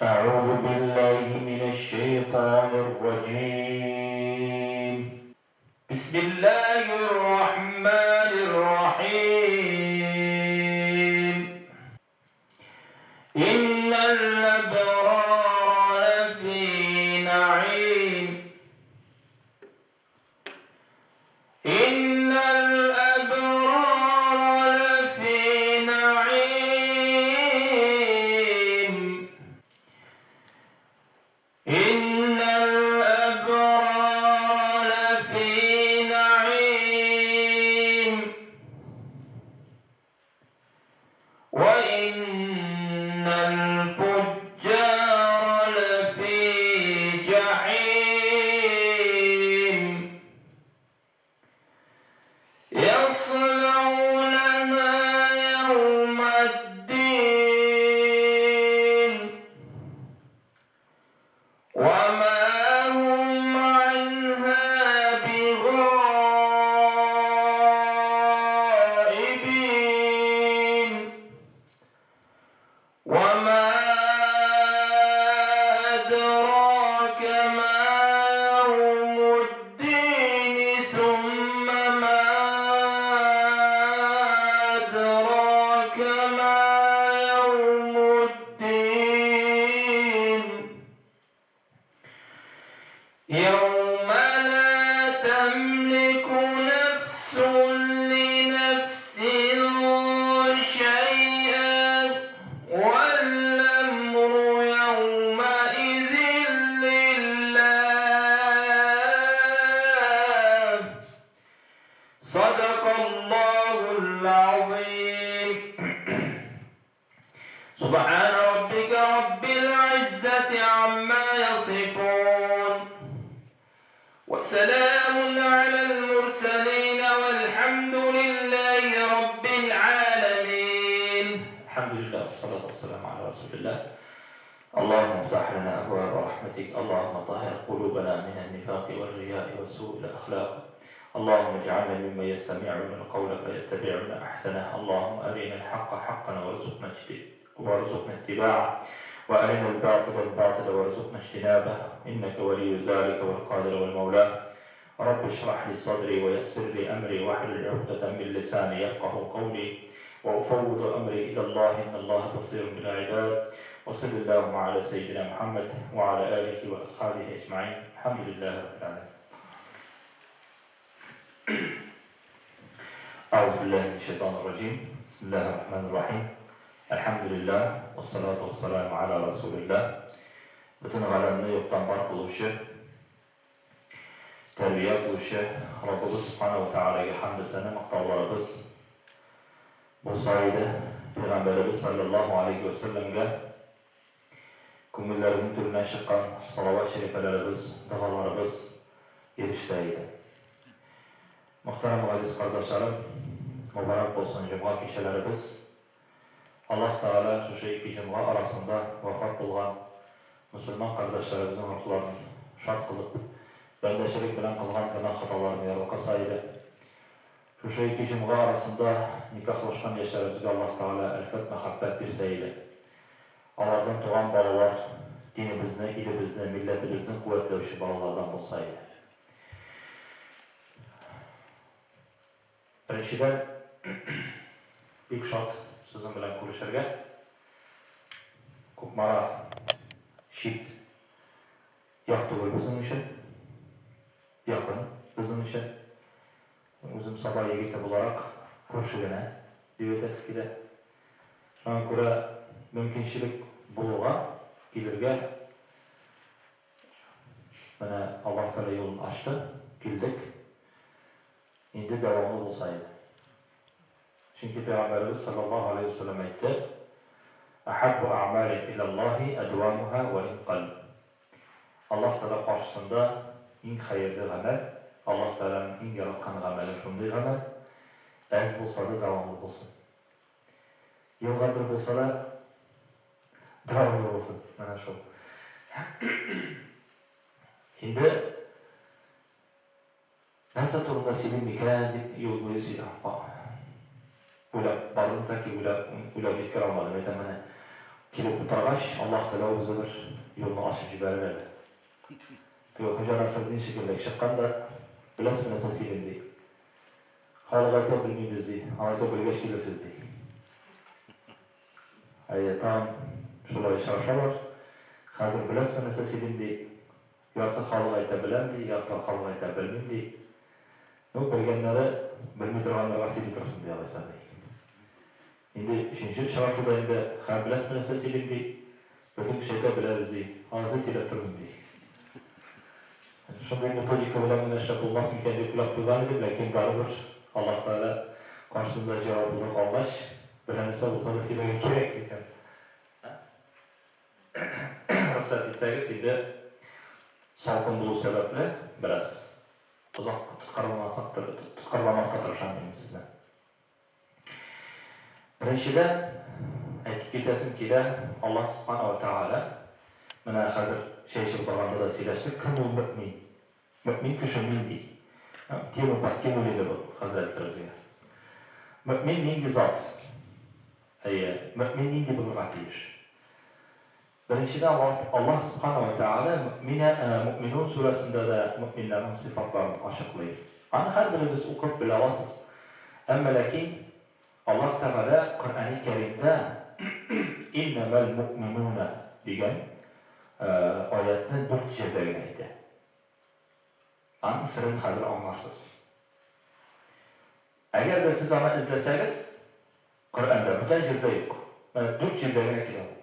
أعوذ بالله من الشيطان الرجيم بسم الله الرحمن الرحيم إن الأبرار لفي نعيم إن الأبرار لفي نعيم إن الأبرار لفي نعيم وإن الفجار لفي جحيم يصلونها يوم الدين وما هم عنها بغائبين وما أدراك ما يوم الدين ثم ما أدراك ما يوم الدين يوم لا تملك نفس لنفس شيئا والأمر يومئذ لله صدق الله العظيم سبحان ربك رب العزة عما يصفون وسلام على المرسلين والحمد لله رب العالمين الحمد لله والصلاة والسلام على رسول الله اللهم افتح لنا أبواب رحمتك اللهم طهر قلوبنا من النفاق والرياء وسوء الأخلاق اللهم اجعلنا ممن يستمعون القول فيتبعون أحسنه اللهم أرنا الحق حقا وارزقنا اتباعه وأرنا الباطل الباطل وارزقنا اجتنابه إنك ولي ذلك والقادر والمولاه رب اشرح لي صدري ويسر لي أمري واحلل عقدة من لساني يفقه قولي وأفوض أمري إلى الله إن الله بصير بالعباد وصل اللهم على سيدنا محمد وعلى آله وأصحابه أجمعين الحمد لله رب العالمين أعوذ بالله من الشيطان الرجيم بسم الله الرحمن الرحيم الحمد لله والصلاة والسلام على رسول الله Бөтен галәмне юктан бар кылучы, тәрбия кылучы Раббыбыз Субхана ва Тәгаләгә хәмде сәна мактауларыбыз булса иде, Пәйгамбәребез салләллаһу алейһи вә сәлләмгә күңелләребезнең түреннән чыккан салават шәрифәләребез, догаларыбыз ирешсә иде. Мөхтәрәм газиз кардәшләрем, мөбарәк булсын җомга кичәләребез. Аллаһ Тәгалә шушы ике җомга арасында вафат булган мөселман кардәшләребезнең рухларын шат кылып, бәндәчелек белән кылган гөнаһ-хаталарын ярылкаса иде. Шушы ике җомга арасында никахлашкан яшьләребезгә Аллаһ Тәгалә өлфәт-мәхәббәт бирсә иде. Алардан туган балалар динебезне, илебезне, милләтебезне куәтләүче балалардан булса иде. Беренчедән, бик шат сезнең белән күрешергә. Кукмара чит як түгел безнең өчен, якын безнең өчен. Үзем Саба егете буларак, күрше генә дип әйтәсе килә. Шуңа күрә мөмкинчелек булуга килергә менә Аллаһ Тәгалә юлын ачты, килдек. Инде дәвамлы булса иде. Чөнки Пәйгамбәребез салләллаһу галәйһи ва сәлләм әйтте, Әхәббу әгъмали иләллаһи әдвамуһа ва ин калл. Аллаһ Тәгалә каршысында иң хәерле гамәл, Аллаһ Тәгаләнең иң яраткан гамәле шундый гамәл, әз булса да дәвамлы булсын. Елга бер булса да дәвамлы булсын. Менә шул. Инде Нәрсә турында сөйлим микән дип юл буе уйлап бардым, тәки уйлап, уйлап җиткерә алмадым. Әйтәм, менә Килеп утыргач, Аллаһ Тәгалә үзе бер юлны ачып җибәрер әле. Теге Хуҗа Насретдин шикелле, чыккан да, Беләсезме нәрсә сөйлим, ди. Халык әйтә, белмибез, ди. Алайса белгәч килерсез, ди. Әйе, тагын шулай очрашалар. Хәзер беләсезме нәрсә сөйлим, ди. Ярты халык әйтә, беләм, ди, ярты халык әйтә, белмим, ди. Ну, белгәннәре белми торганнарга сөйли торсын, ди, алайса, ди. Инде өченче очрашуда инде, хәер, беләсезме нәрсә сөйлим, ди. Бөтен кеше әйтә, беләбез, ди. Алайса сөйләп тормыйм, ди. Шундый методика белән генә эшләп булмас микән дип уйлап куйган идем, ләкин барыбер Аллаһ Тәгалә каршында җаваплылык алгач, берәр нәрсә булса да сөйләргә кирәк икән. Рөхсәт итсәгез, инде салкын булу сәбәпле, бераз озак тоткарламасак, тоткарламаска тырышам мин сезне. Беренчедән, әйтеп китәсем килә, Аллаһ Сүбхәнәһү вә Тәгалә, менә хәзер чәй эчеп утырганда да сөйләштек, кем ул мөэмин? Мөэмин кеше нинди? Тему подкинули иде бу хәзрәтләр безгә. Мөэмин нинди зат? Әйе, мөэмин нинди булырга тиеш? Беренчедән, Аллаһ, Аллаһ Сүбхәнәһү вә Тәгалә Мөэминә, Мөэминун сүрәсендә дә мөэминнәрнең сыйфатларын ачыклый. Аны һәрберегез укып белә аласыз. Әмма ләкин Аллаһ Тәгалә Коръәни Кәримдә Иннәмәл мөэминүнә дигән аятьне дүрт җирдә генә әйтә. Аның серен хәзер аңларсыз. Әгәр дә сез аны эзләсәгез, Коръәндә бүтән җирдә юк. Менә дүрт җирдә генә килә ул.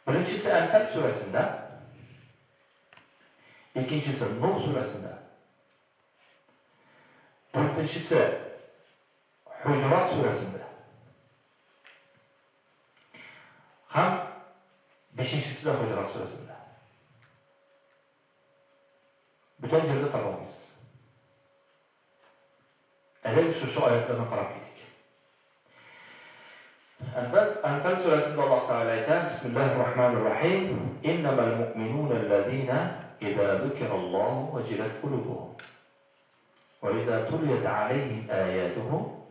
Беренчесе Әнфәл сүрәсендә, икенчесе Нур сүрәсендә, дүртенчесе Хуҗурат сүрәсендә һәм бишенчесе дә Хуҗурат сүрәсендә. Бүтән җирдә таба алмыйсыз. Әйдәгез шушы аятьләрне карап китик. Әнфәл, Әнфәл сүрәсендә Аллаһ Тәгалә әйтә, Бисмиллаһир рахманир рахим, Иннамал муъминуна аллазина иза зукираллаһу ваҗилат кулубухум ва иза тулият алейхим аятуху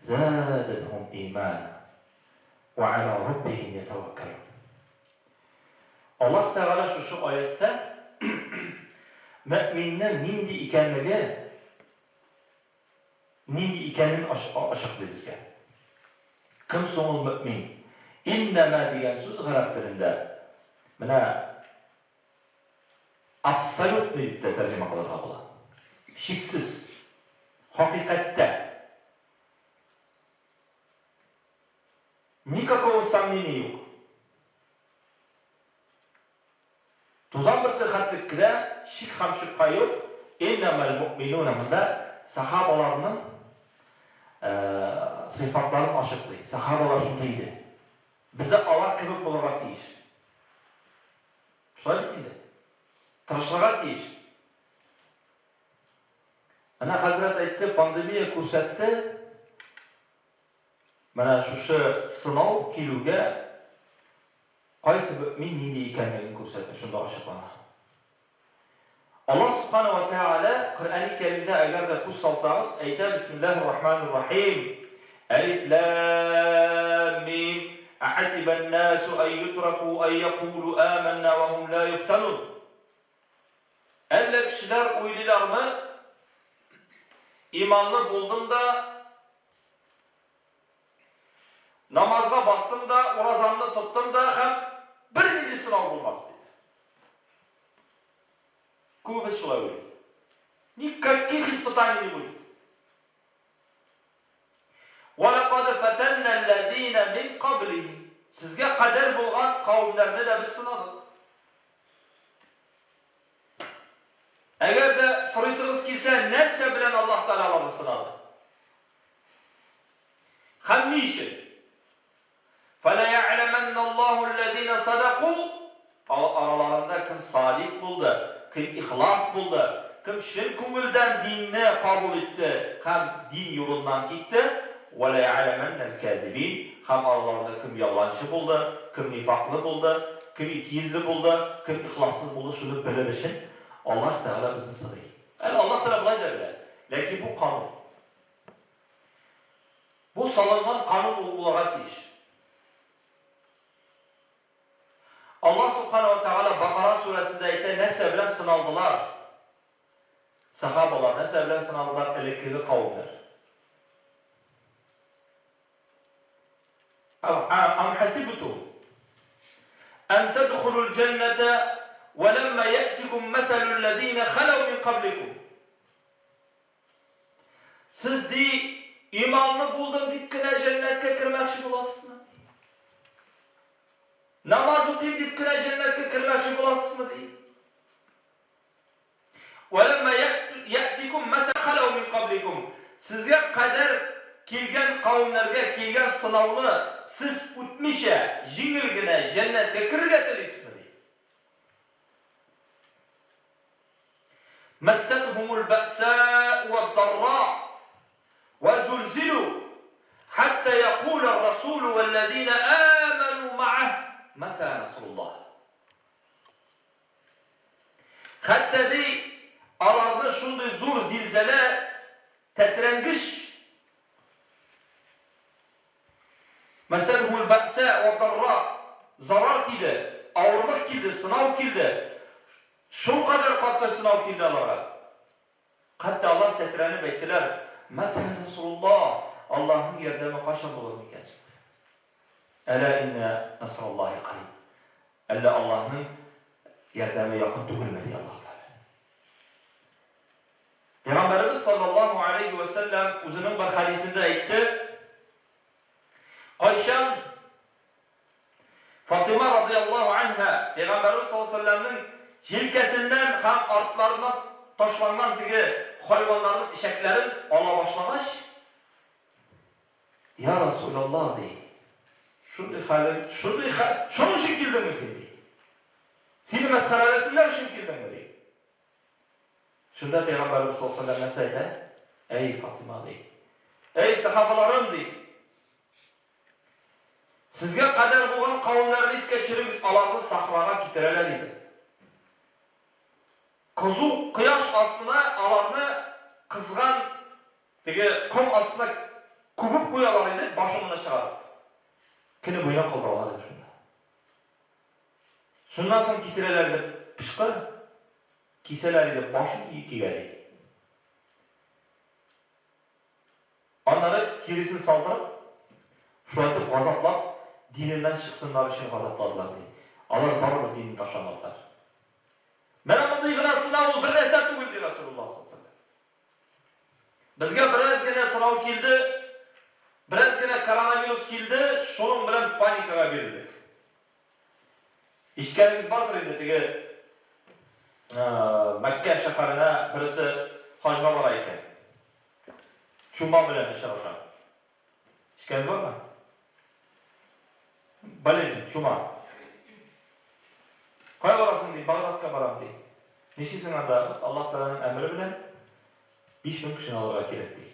задатхум имана ва аля раббихим ятаваккалун. Аллаһ Тәгалә шушы аятьтә мөэминнең нинди икәнлеге, нинди икәнен ачыклый безгә. Кем соң ул мөэмин? Иннәмә дигән сүз гарәп телендә менә абсолютный дип тә тәрҗемә кылырга була. Шиксез, хакыйкатьтә. Никакого сомнения юк. Тузан бөртеге хәтлек кенә шик һәм шөбһә юк, Иннәмәл муъминуна монда сахабаларның сыйфатларын ачыклый. Сахабалар шундый иде. Без дә алар кебек булырга тиеш. Шулай бит инде. Тырышырга тиеш. Менә хәзрәт әйтте, пандемия күрсәтте, Менә шушы сынау килүгә кайсы мөэмин нинди икәнлеген күрсәтә, шунда ачыклана. Аллаһ Сүбхәнәһү вә Тәгалә Коръәни Кәримдә әгәр дә күз салсагыз, әйтә, Бисмиллаһир Рахманир Рахим, Әлиф Ләм Мим, Әхәсибән насу ән ютраку ән якулу амәннә вә һум ла юфтанун. Әллә кешеләр уйлыйлармы, иманлы булдым да, Намазга бастым да, уразамны тоттым да һәм бернинди сынау булмас дип. Күбебез шулай уйлый. Никаких испытаний не будет. Валакад фатанна аллазина мин каблихим. Сезгә кадәр булган кавемнәрне дә без сынадык. Әгәр дә сорыйсыгыз килсә, нәрсә белән Аллаһ Тәгалә аларны сынады? Һәм ни өчен? Фәләйәгъләмәннә Аллаһу алләзинә садаку, араларында кем садик булды, кем ихлас булды, кем чын күңелдән динне кабул итте һәм дин юлыннан китте, вәләйәгъләмәннәл кәзибин, һәм араларында кем ялганчы булды, кем нифаклы булды, кем икейөзле булды, кем ихлассыз булды, шуны белер өчен Аллаһ Тәгалә безне сыный. Әле Аллаһ Тәгалә болай да белә, ләкин бу канун. Бу салынган канун ул булырга тиеш. Аллаһ Субхана ва Тәгалә Бакара сүрәсендә әйтә, нәрсә белән сыналдылар? Сахабалар нәрсә белән сыналдылар элеккеге кавемнәр? Ам хасибтум ан тадхулул җәннәтә ва ламма яътикум мәсәлул ләзина халау мин кабликум. Сез ди, иманлы булдым дип кенә җәннәткә кермәкче буласызмы? Намаз укыйм дип кенә җәннәткә кермәкче буласызмы ди? Вәләммә яътикум мәсәл халау мин кабликум. Сезгә кадәр килгән кавемнәргә килгән сынауны сез үтмичә, җиңел генә җәннәткә керергә телисезме ди? Мәссәтһумул бәъсәәү вәд-дарра вә зулзилу хәттә якуләр расулу вәлләзинә әмәнү мәәһ мәтә насруллаһ. Хәтта ди, аларны шундый зур зилзәлә, тетрәнгеч, Мәсәлһумул бәъсә вә дарра, зарар тиде, авырлык килде, сынау килде. Шулкадәр каты сынау килде аларга. Хәтта алар тетрәнеп әйттеләр, Мәтә насруллаһ, Аллаһның ярдәме кайчан булыр микән? Әлә иннә насруллаһи кариб. Әллә Аллаһның ярдәме якын түгелме, ди Аллаһ Тәгалә. Пәйгамбәребез саллаллаһу алейһи вә сәлләм үзенең бер хәдисендә әйтте, Кайчан Фатыйма радыяллаһу анһа Пәйгамбәребез саллаллаһу алейһи вә сәлләмнең җилкәсеннән һәм артларыннан ташланган теге хайваннарның эчәкләрен ала башлагач, Я Расулаллаһ, ди, шундый хәлең, шундый хәл, шуның өчен килдеңме син, ди. Сине мәсхәрәләсеннәр өчен килдеңме, ди. Шунда Пәйгамбәребез саллаллаһу алейһи ва сәлләм нәрсә әйтә? Әй, Фатыйма, ди. Әй, сахабаларым, ди. Сезгә кадәр булган кавемнәрне искә төшерегез, аларны сахрага китерәләр иде. Кызу кояш астына аларны кызган теге ком астына күмеп куялар иде, башын гына чыгарып. Көне буена калдыралар иде шунда. Шуннан соң китерәләр иде пычкы, кисәләр иде башын икегә ди. Аннары тиресен салдырып, шулай итеп газаплап, диненнән чыксыннар өчен газапладылар ди. Алар барыбер динен ташламадылар. Менә мондый гына сынау ул бер нәрсә түгел, ди Расулуллаһ саллаллаһу алейһи ва сәлләм. Безгә бераз генә сынау килде, бераз генә коронавирус килде, шуның белән паникага бирелдек. Ишеткәнегез бардыр инде теге Мәккә шәһәренә бересе хаҗга бара икән. Чума белән очраша. Ишеткәнегез бармы? Болезнь, чума. Кая барасың ди, Багдадка барам ди. Нишлисең анда? Аллаһ Тәгаләнең әмере белән 5000 кешене алырга кирәк ди.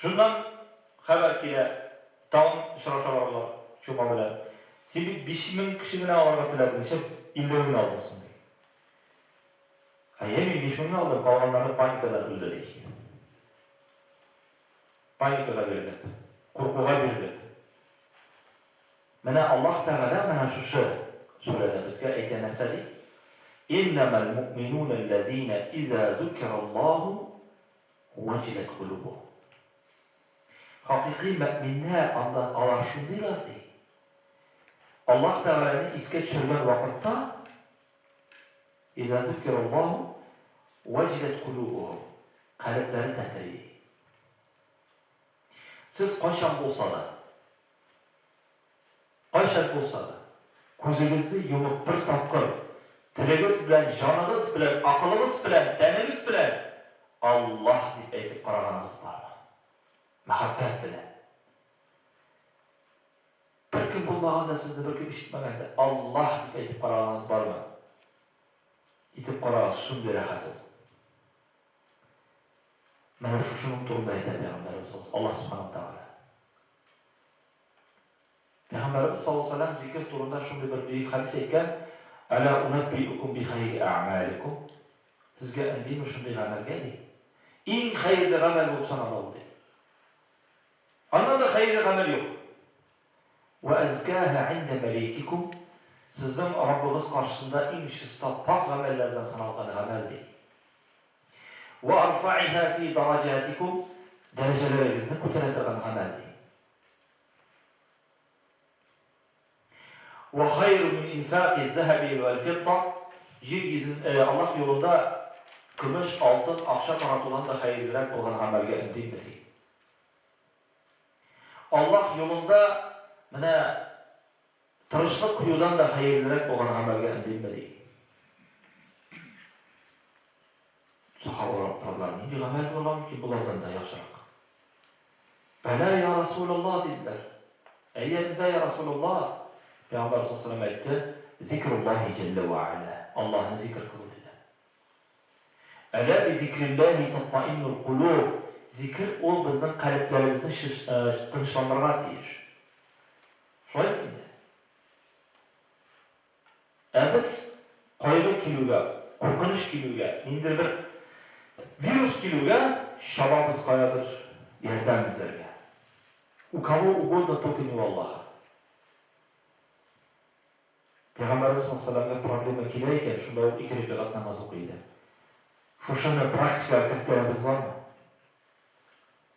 Шуннан хәбәр килә, тагын очрашалар болар чума белән. Син бит 5000 кеше генә алырга теләдең, нишләп 50 меңне алдың соң ди. Әйе, мин 5000 не алдым, калганнары паникадан үлде ди. Паникага бирелеп, куркуга бирелеп. Менә Аллаһ Тәгалә менә шушы сүрәдә безгә әйтә нәрсә ди? Иннәмәл муъминунәлләзинә иза зукираллаһу ваҗиләт кулубухум. Хакыйкый мөэминнәр анда алар шундыйлар ди. Аллаһ Тәгаләне искә төшергән вакытта иза зукираллаһу ваҗиләт кулубухум. Калебләре тәтри ди. Сез кайчан булса да Кайчан булса да, күзегезне йомып бер тапкыр, телегез белән, җаныгыз белән, акылыгыз белән, тәнегез белән Аллаһ дип әйтеп караганыгыз бармы? Мәхәббәт белән. Беркем булмаганда, сезне беркем ишетмәгәндә, Аллаһ дип әйтеп караганыгыз бармы? Итеп карагыз, шундый рәхәт ул. Менә шушының турында әйтә Пәйгамбәребез Аллаһ Субхану Тәгалә. Пәйгамбәребез саллаллаһу алейһи ва сәлләм зикер турында шундый бер бөек хәдис әйткән, Әла унаббиукум би хәйри әгъмаликум? Сезгә өндиме шундый гамәлгә, ди. Иң хәерле гамәл булып санала ул, ди. Аннан да хәерле гамәл юк. Вә әзкаһа индә мәликикум, сезнең Раббыгыз каршысында иң чиста, пакь гамәлләрдән саналган гамәл, ди. Вә арфаиһа фи дараҗатикум, дәрәҗәләрегезне күтәрә торган гамәл, ди. Вә хайру мин инфаки зәһәби вәл фидда, җир йөзен, Аллаһ юлында көмеш, алтын, акча таратудан да хәерлерәк булган гамәлгә өндимме, ди. Аллаһ юлында менә тырышлык куюдан да хәерлерәк булган гамәлгә өндимме, ди. Сахабалар аптырадылар, нинди гамәл булырга мөмкин болардан да яхшырак? Бәлә, я Расулаллаһ, диделәр. Әйе, өндә, я Расулаллаһ. Пәйгамбәр саллаллаһу алейһи ва сәлләм әйтте, Зикруллаһи җәллә ва аля. Аллаһны зикр кылу, диде. Әлә би зикрилләһи татмаиннул кулуб, зикер ул безнең калебләребезне тынычландырырга тиеш. Шулай бит инде? Ә без кайгы килүгә, куркыныч килүгә, ниндидер бер вирус килүгә чабабыз каядыр ярдәм эзләргә. У кого угодно, только не у Аллаха. Пәйгамбәребез саллаллаһу галәйһи проблема килә икән, шунда ук ике рәкәгать намаз укый иде. Шушыны практикага керткәнебез бармы?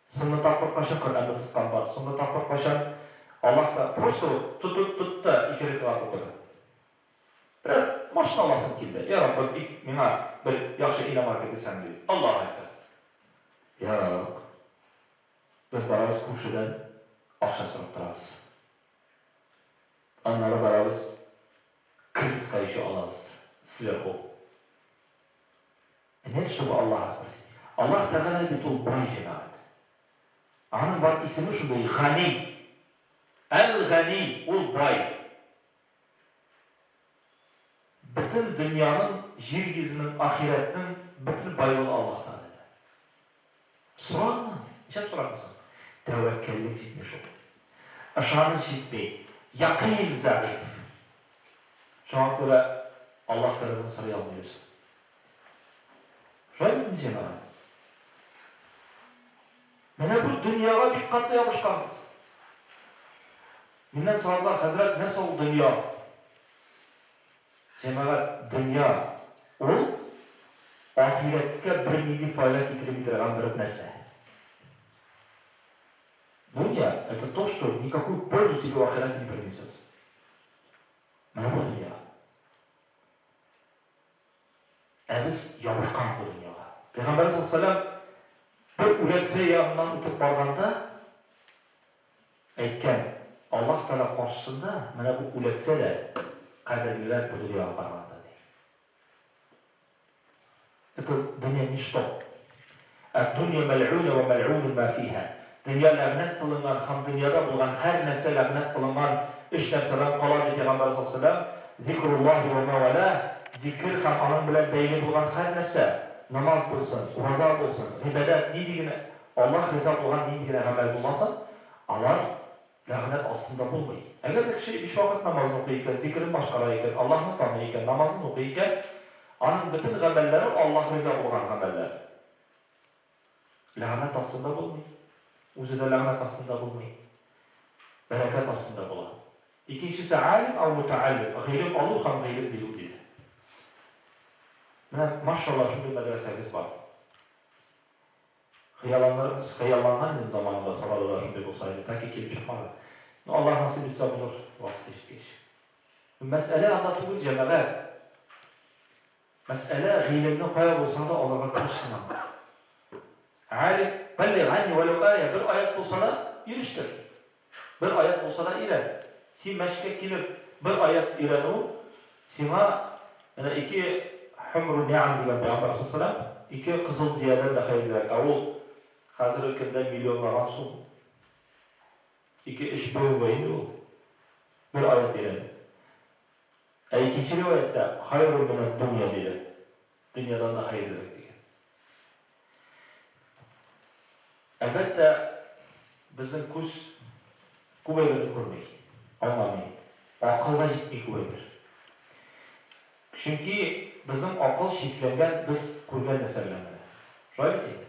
Соңгы тапкыр кайчан Коръәнне тоткан бар? Соңгы тапкыр кайчан Аллаһ та просто вот тотып тотты да ике рәкәгать укыды? Берәр машина аласым килде. Я Раббым, ик, миңа бер яхшы иномарка бирсәң, ди. Аллаһу әкбәр. Юк. Без барабыз күршедән акча сорап торабыз. Аннары барабыз, кредитка еще алабыз сверху. Нет, чтобы Аллаха спросить. Аллаһ Тәгалә бит ул бай җәмәгать. Аның бар исеме шундый Гани. Әл-Гани, ул бай. Бөтен дөньяның, җир йөзенең, ахирәтнең бөтен байлыгы Аллаһ Тәгаләдә. Сора гына. Нишләп сорамыйсың? Тәвәккәллек җитми шул. Ышаныч җитми. Якыйн зәгыйф. Шуңа күрә Аллаһ Тәгаләдән сорый алмыйбыз. Шулай бит инде, җәмәгать? Менә бу дөньяга бик каты ябышканбыз. Миннән сорадылар, хәзрәт, нәрсә ул дөнья? Җәмәгать, дөнья ул ахирәткә бернинди файда китерми торган бер нәрсә. Дөнья, это то, что никакую пользу тебе в ахирате не принесет. Менә бу дөнья. Ә без ябышкан бу дөньяга. Пәйгамбәрбез саллаллаһу алейһи бер үләксә яныннан үтеп барганда әйткән, Аллаһ Тәгалә каршысында менә бу үләксә дә кадерлерәк бу дөньяга караганда, ди. Это дөнья ничто. Әд-дунья мәлгуна вә мәлгунун ма фиһа. Дөнья ләгънәт кылынган һәм дөньяда булган һәр нәрсә ләгънәт кылынган өч нәрсәдән кала, ди Пәйгамбәребез саллаллаһу галәйһи ва сәлләм, Зикруллаһи вә ма вәлаһ, зикер һәм аның белән бәйле булган һәр нәрсә, намаз булсын, ураза булсын, гыйбадәт, нинди генә Аллаһ риза булган нинди генә гамәл булмасын, алар ләгънәт астында булмый. Әгәр дә кеше биш вакыт намазын укый икән, зикерен башкара икән, Аллаһны таный икән, намазын укый икән, аның бөтен гамәлләре Аллаһ риза булган гамәлләр. Ләгънәт астында булмый. Үзе дә ләгънәт астында булмый. Бәрәкәт астында була. Икенчесе алим ау мутааллим, гыйлем алу һәм гыйлем бирү диде. Менә, машалла, шундый мәдрәсәгез бар. Хыялланыр, хыялланган идем заманында Сабада да шундый булса иде, так и килеп чыкмады. Ну, Аллаһ насыйп итсә булыр, вакыты җиткәч. Мәсьәлә анда түгел, җәмәгать. Мәсьәлә гыйлемне кая булсаң да алырга тырыш син аны. Алим, баллигъ анни вәләү ая, бер аять булса да ирештер. Бер аять булса да өйрән. Син мәчеткә килеп бер аять өйрәнү сиңа менә ике хумру ниам дигән пәйгамбәр саллаллаһу алейһи ике кызыл дөядән дә хәерлерәк. Ә ул хәзерге көндә миллионлаган сум. Ике-өч BMW инде ул. Бер аять өйрәнү. Ә икенче риваятьтә хайрун минәд дөнья диде. Дөньядан да хәерлерәк дигән. Әлбәттә, безнең күз күп әйберне күрми, аңламый. Акылга җитми күп әйбер. Чөнки безнең акыл чикләнгән без күргән нәрсә белән генә. Шулай бит инде?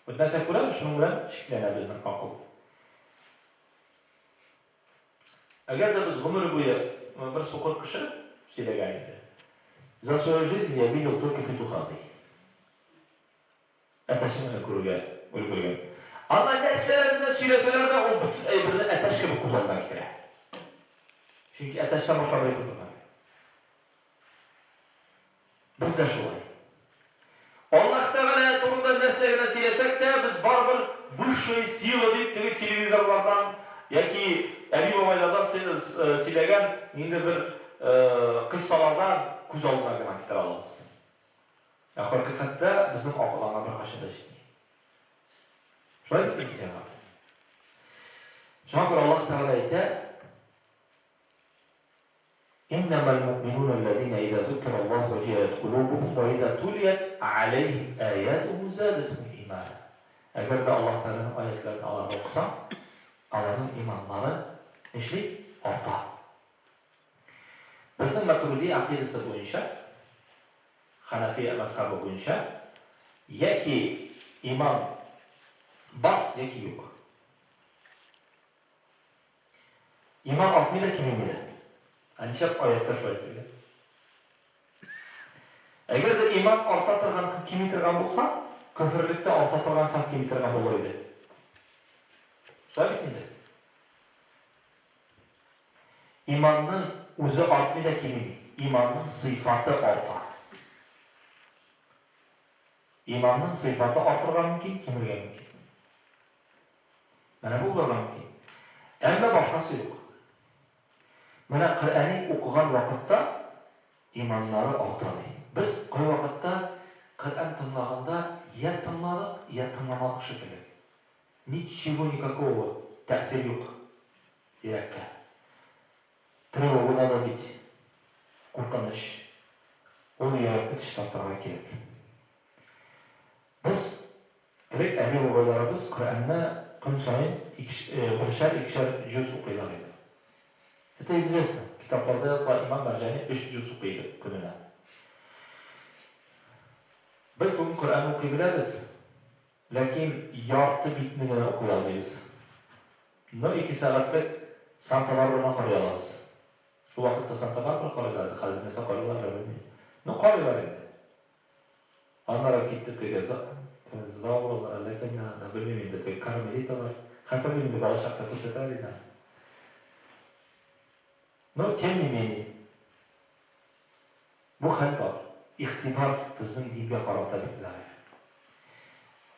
Вот нәрсә күрәбез, шуның белән чикләнә безнең акыл. Әгәр дә без гомер буе бер сукыр кеше сөйләгән иде. За свою жизнь я видел только петуха, ди. Әтәчен генә күрергә өлгергән. Аңа нәрсәләр генә сөйләсәләр дә, ул бөтен әйберне әтәч кебек күз алдына китерә. Чөнки әтәчтән башка бер әйбер күрмәгән. Без дә шулай. Аллаһ Тәгалә турында нәрсә генә сөйләсәк тә, без барыбер высшая сила дип теге телевизорлардан яки әби-бабайлардан сөйләгән нинди бер кыйссалардан күз алдына гына китерә алабыз. Ә хакыйкатьтә безнең акыл аңа беркайчан да җитми. Шулай бит инде, җәмәгать. Шуңа күрә Аллаһ Тәгалә әйтә, Иннәмәл муъминуна аллазина иза зукираллаһу ваҗиләт кулубухум ва иза тулият алейһим аятуху задатхум имана. Әгәр дә Аллаһ Тәгаләнең аятларын аларга укысаң, аларның иманнары нишли? Арта. Безнең Матуриди акыйдасы буенча, Ханафия мәзхәбе буенча, яки иман бар, яки юк. Иман артмый да, кимеми дә. Ә нишләп аятьтә шулай әйтелгән? Әгәр дә иман арта торган һәм кими торган булса, көферлек тә арта торган һәм кими торган булыр иде. Шулай бит инде. Иманның үзе артмый да кимеми. Иманның сыйфаты арта. Иманның сыйфаты артырга мөмкин, кимергә мөмкин. Менә бу булырга мөмкин. Әмма башкасы юк. Менә Коръәни укыган вакытта иманнары арта ди. Без кайвакытта Коръән тыңлаганда я тыңладык, я тыңламадык шикелле. Ничего никакого тәэсир юк йөрәккә. Тревогу надо бить. Куркыныч. Ул йөрәкне чистартырга кирәк. Без Элек әби-бабайларыбыз Коръәнне көн саен бершәр-икешәр җүз укыйлар иде. Это известно, китапларда языла, имам Мәрҗани өч җүз укый иде көненә. Без бүген Коръәнне укый беләбез, ләкин ярты битне генә укый алмыйбыз. Но ике сәгатьлек Санта-Барбараны карый алабыз. Шул вакытта Санта-Барбара карыйлар иде, хәзер нәрсә карыйлардыр, белмим. Ну, карыйлар инде. Аннары китте теге Зауралар, әллә кемнәр анда, белмим инде, теге Кармелиталар. Хәтерлим инде, балачакта күрсәтәләр иде аны. Но, тем не менее, бу хәл бар. Игътибар безнең дингә карата бик зәгыйфь.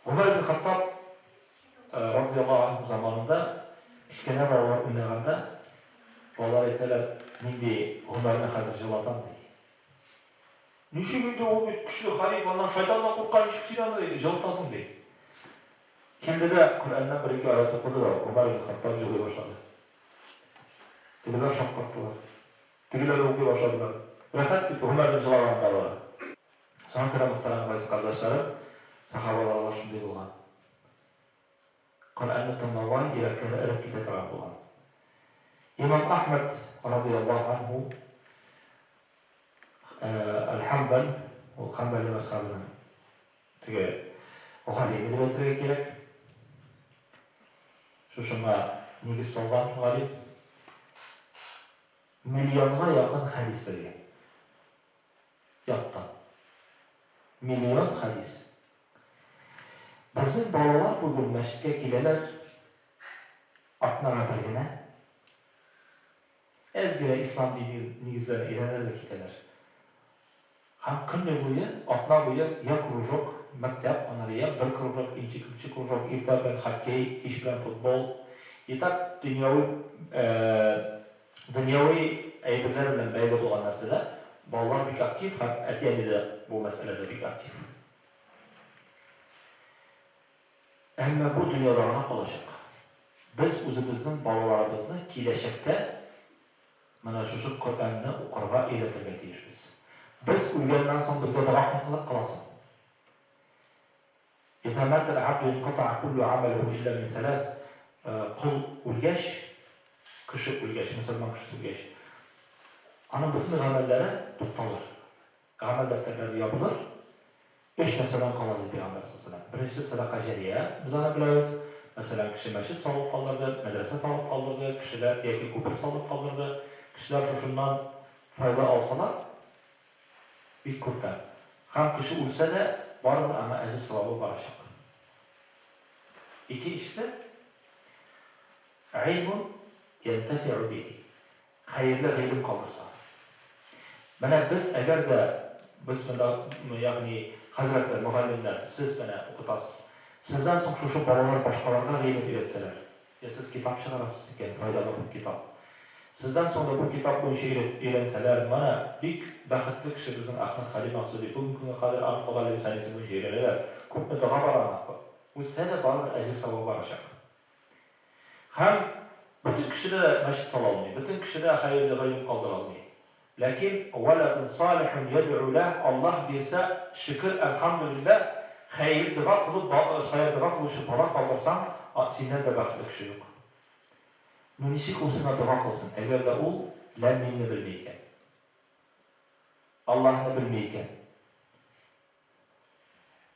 Гомәр ибн Хаттаб радияллаһу анһу заманында кечкенә балалар уйнаганда, балалар әйтәләр, нинди Гомәрне хәзер җылатам, ди. Ничек инде ул бит көчле хәлиф, аннан шайтан да курка, ничек син аны җылытасың, ди. Килде дә Коръәннән бер-ике аять укыды да, Гомәр ибн Хаттаб җылый башлады. Тегеләр шаккаттылар. Тегеләр дә укый башладылар. Рәхәт бит Гомәрнең җылаганын карарга. Шуңа күрә, мөхтәрәм газиз кардәшләрем, сахабалар алар шундый булган. Коръәнне тыңлауга йөрәкләре эреп китә торган булган. Имам Әхмәд, радыяллаһу анһу, Әл-Хәмбәл, ул Хәмбәли мәзхәбенең теге галиме дип әйтергә кирәк. Шушыңа нигез салган галим. Миллионга якын хәдис белгән. Яттан. Миллион хәдис. Безнең балалар бүген мәчеткә киләләр атнага бер генә. Әз генә ислам дине нигезләрен өйрәнәләр дә китәләр. Һәм көне буе, атна буе я кружок, мәктәп, аннары я бер кружок, икенче кружок, иртә белән хоккей, кич белән футбол. И так дөньяви дөньяви әйберләр белән бәйле булган нәрсәдә балалар бик актив һәм әти-әни дә бу мәсьәләдә бик актив. Әмма бу дөньяда гына калачак. Без үзебезнең балаларыбызны киләчәктә менә шушы Коръәнне укырга өйрәтергә тиешбез. Без үлгәннән соң безгә дога кем кыла соң? Иза матәл абду инкатаа куллу амәлүһү илля мин сәләс, кол үлгәч, кеше үлгәч, мөселман кешесе үлгәч, аның бөтен гамәлләре тукталыр. Гамәл дәфтәрләре ябылыр. Өч нәрсәдән кала, диде Пәйгамбәр саллаллаһу галәйһи ва сәлләм. Беренчесе сәдака җәрия, без аны беләбез. Мәсәлән, кеше мәчет салып калдырды, мәдрәсә салып калдырды, кешеләр яки күпер салып калдырды. Кешеләр шушыннан файда алсалар, бик күркәм. Һәм кеше үлсә дә, барыбер аңа әҗер-савабы барачак. Икенчесе, гыйльмун янтәфиу бихи. Хәерле гыйлем калдырса. Менә без әгәр дә без монда, ягъни хәзрәтләр, мөгаллимнәр, сез менә укытасыз. Сездән соң шушы балалар башкаларга гыйлем өйрәтсәләр, я сез китап чыгарасыз икән, файдалы бу китап. Сездән соң да бу китап буенча өйрәнсәләр, менә бик бәхетле кеше безнең Әхмәт Хәлим Максуди, бүгенге көнгә кадәр аның мөгаллим Сәнисе буенча өйрәнәләр. Күпме дога бар аңа. Үлсә дә барыбер әҗер-савабы барачак. Һәм бөтен кеше дә мәчет сала алмый, бөтен кеше дә хәерле гыйлем калдыра алмый. Ләкин вәләдун салихун ядгу ләһ, Аллаһ бирсә, шөкер, әлхәмдүлилләһ, хәер дога кылып, хәер дога кылучы бала калдырсаң, синнән дә бәхетле кеше юк. Ну ничек ул сиңа дога кылсын, әгәр дә ул ләм-мимне белми икән? Аллаһны белми икән?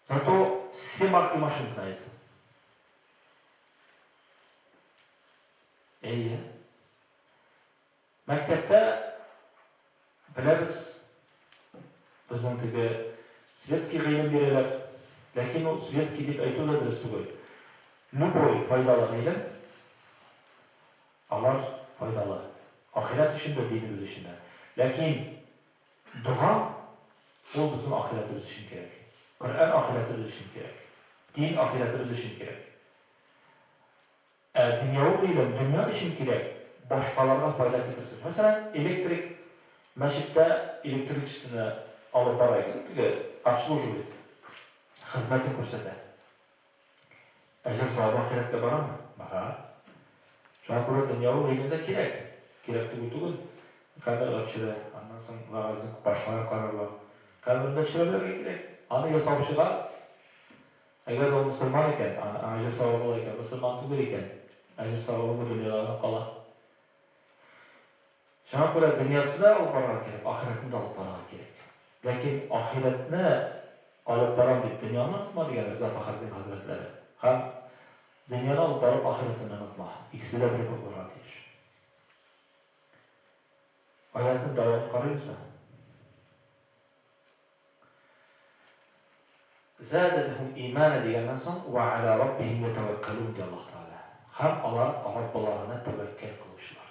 Зато все марки машин знает. Әйе. Мәктәптә беләбез, безнең теге светский гыйлем бирәләр. Ләкин ул светский дип әйтү дә дөрес түгел. Любой файдалы гыйлем алар файдалы. Ахирәт өчен дә, динебез өчен дә. Ләкин Дога, ул безнең ахирәтебез өчен кирәк. Коръән ахирәтебез өчен кирәк. Дин ахирәтебез өчен кирәк. Ә дөньяви гыйлем дөнья өчен кирәк, башкаларга файда китерсен өчен. Мәсәлән, электрик мәчеттә электричествоны алып бара икән, теге обслуживает, хезмәтен күрсәтә. Әҗер-савабы ахирәткә барамы? Бара. Шуңа күрә дөньяви гыйлем дә кирәк. Кирәк түгел түгел. Камерага төшерә, аннан соң вәгазьне башкалар карарлар. Камераны да төшерә белергә кирәк. Аны ясаучыга, әгәр дә ул мөселман икән, аңа әҗер-савабы була икән, мөселман түгел икән, әҗер-савабы бу дөньяда гына кала. Шуңа күрә дөньясы да алып барырга кирәк, ахирәтне дә алып барырга кирәк. Ләкин ахирәтне алып барам дип дөньяны онытма, дигән Риза Фәхретдин хәзрәтләре. Һәм дөньяны алып барып ахирәтеңне онытма. Икесе дә бер булырга тиеш. Аятның дәвамын карыйбызмы? Задәтһум имана дигәннән соң, вә аля раббихим ятәвәккәлүн ди Аллаһ Тәгалә. Һәм алар Раббыларына тәвәккәл кылучылар.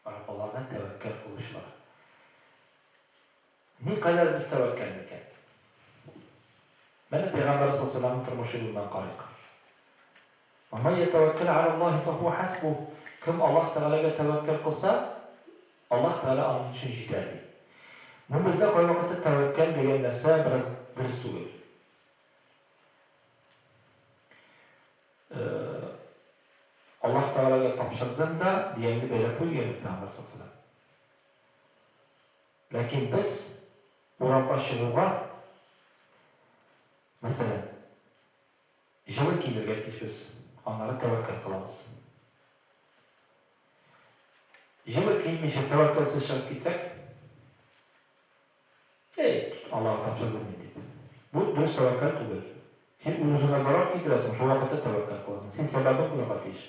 Раббыларына тәвәккәл кылучылар. Никадәр без тәвәккәл микән? Менә Пәйгамбәр саллаллаһу алейһи ва тормыш юлыннан карыйк. Ва ман ятәвәккәл аля Аллаһи фахуа хасбуһ. Кем Аллаһ Тәгаләгә тәвәккәл кылса, Аллаһ Тәгалә аның өчен җитәр, ди. Бу бездә кайвакытта тәвәккәл дигән нәрсә бераз дөрес түгел. Аллаһ Тәгаләгә тапшырдым да, дигәнне бәйләп куй дигән бит Пәйгамбәр саллаллаһу алейһи ва сәлләм. Ләкин без урамга чыгуга, мәсәлән, җылы киенергә тиешбез, аннары тәвәккәл кылабыз. Җылы киенмичә тәвәккәлсез чыгып китсәк, Әй, Аллага тапшырдым мин, дип. Бу дөрес тәвәккәл түгел. Син үз-үзеңә зарар китерәсең, шул вакытта тәвәккәл кыласың. Син сәбәбен куярга тиеш.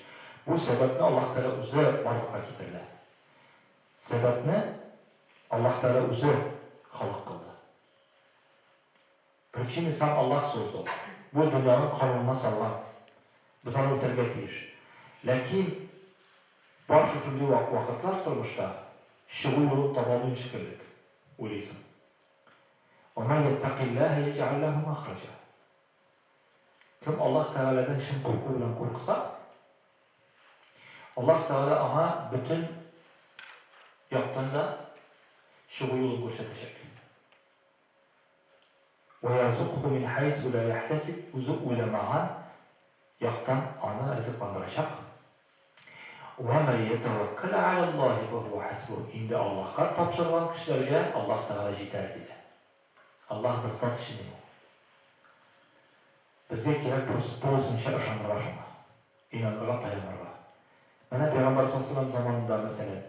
Бу сәбәпне Аллаһ Тәгалә үзе барлыкка китерде. Сәбәпне Аллаһ Тәгалә үзе халык кылды. Причины сам Аллаһ создал. Бу дөньяның канунына салган. Без аны үтәргә тиеш. Ләкин бар шушындый вакытлар тормышта, чыгу юлын таба алмыйм шикеллек, уйлыйсың. Ва ман яттакиллаһа яҗгал ләһу махраҗа. Кем Аллаһ Тәгаләдән чын курку белән курыкса, Аллаһ Тәгалә аңа бөтен яктан да чыгу юлын күрсәтәчәк. Вә ярзукһу мин хәйсу лә яхтәсиб, үзе уйламаган яктан аны ризыкландырачак. Вә мә йәтәвәккәл галәллаһи фәһүә хәсбүһ, инде Аллаһка тапшырган кешеләргә Аллаһ Тәгалә җитәр, диде. Аллаһ достаточен ему. Безгә кирәк просто тулысынча ышанырга шуңа, инанырга, таянырга. Менә Пәйгамбәр саллаллаһу галәйһи ва сәлләм заманында, мәсәлән,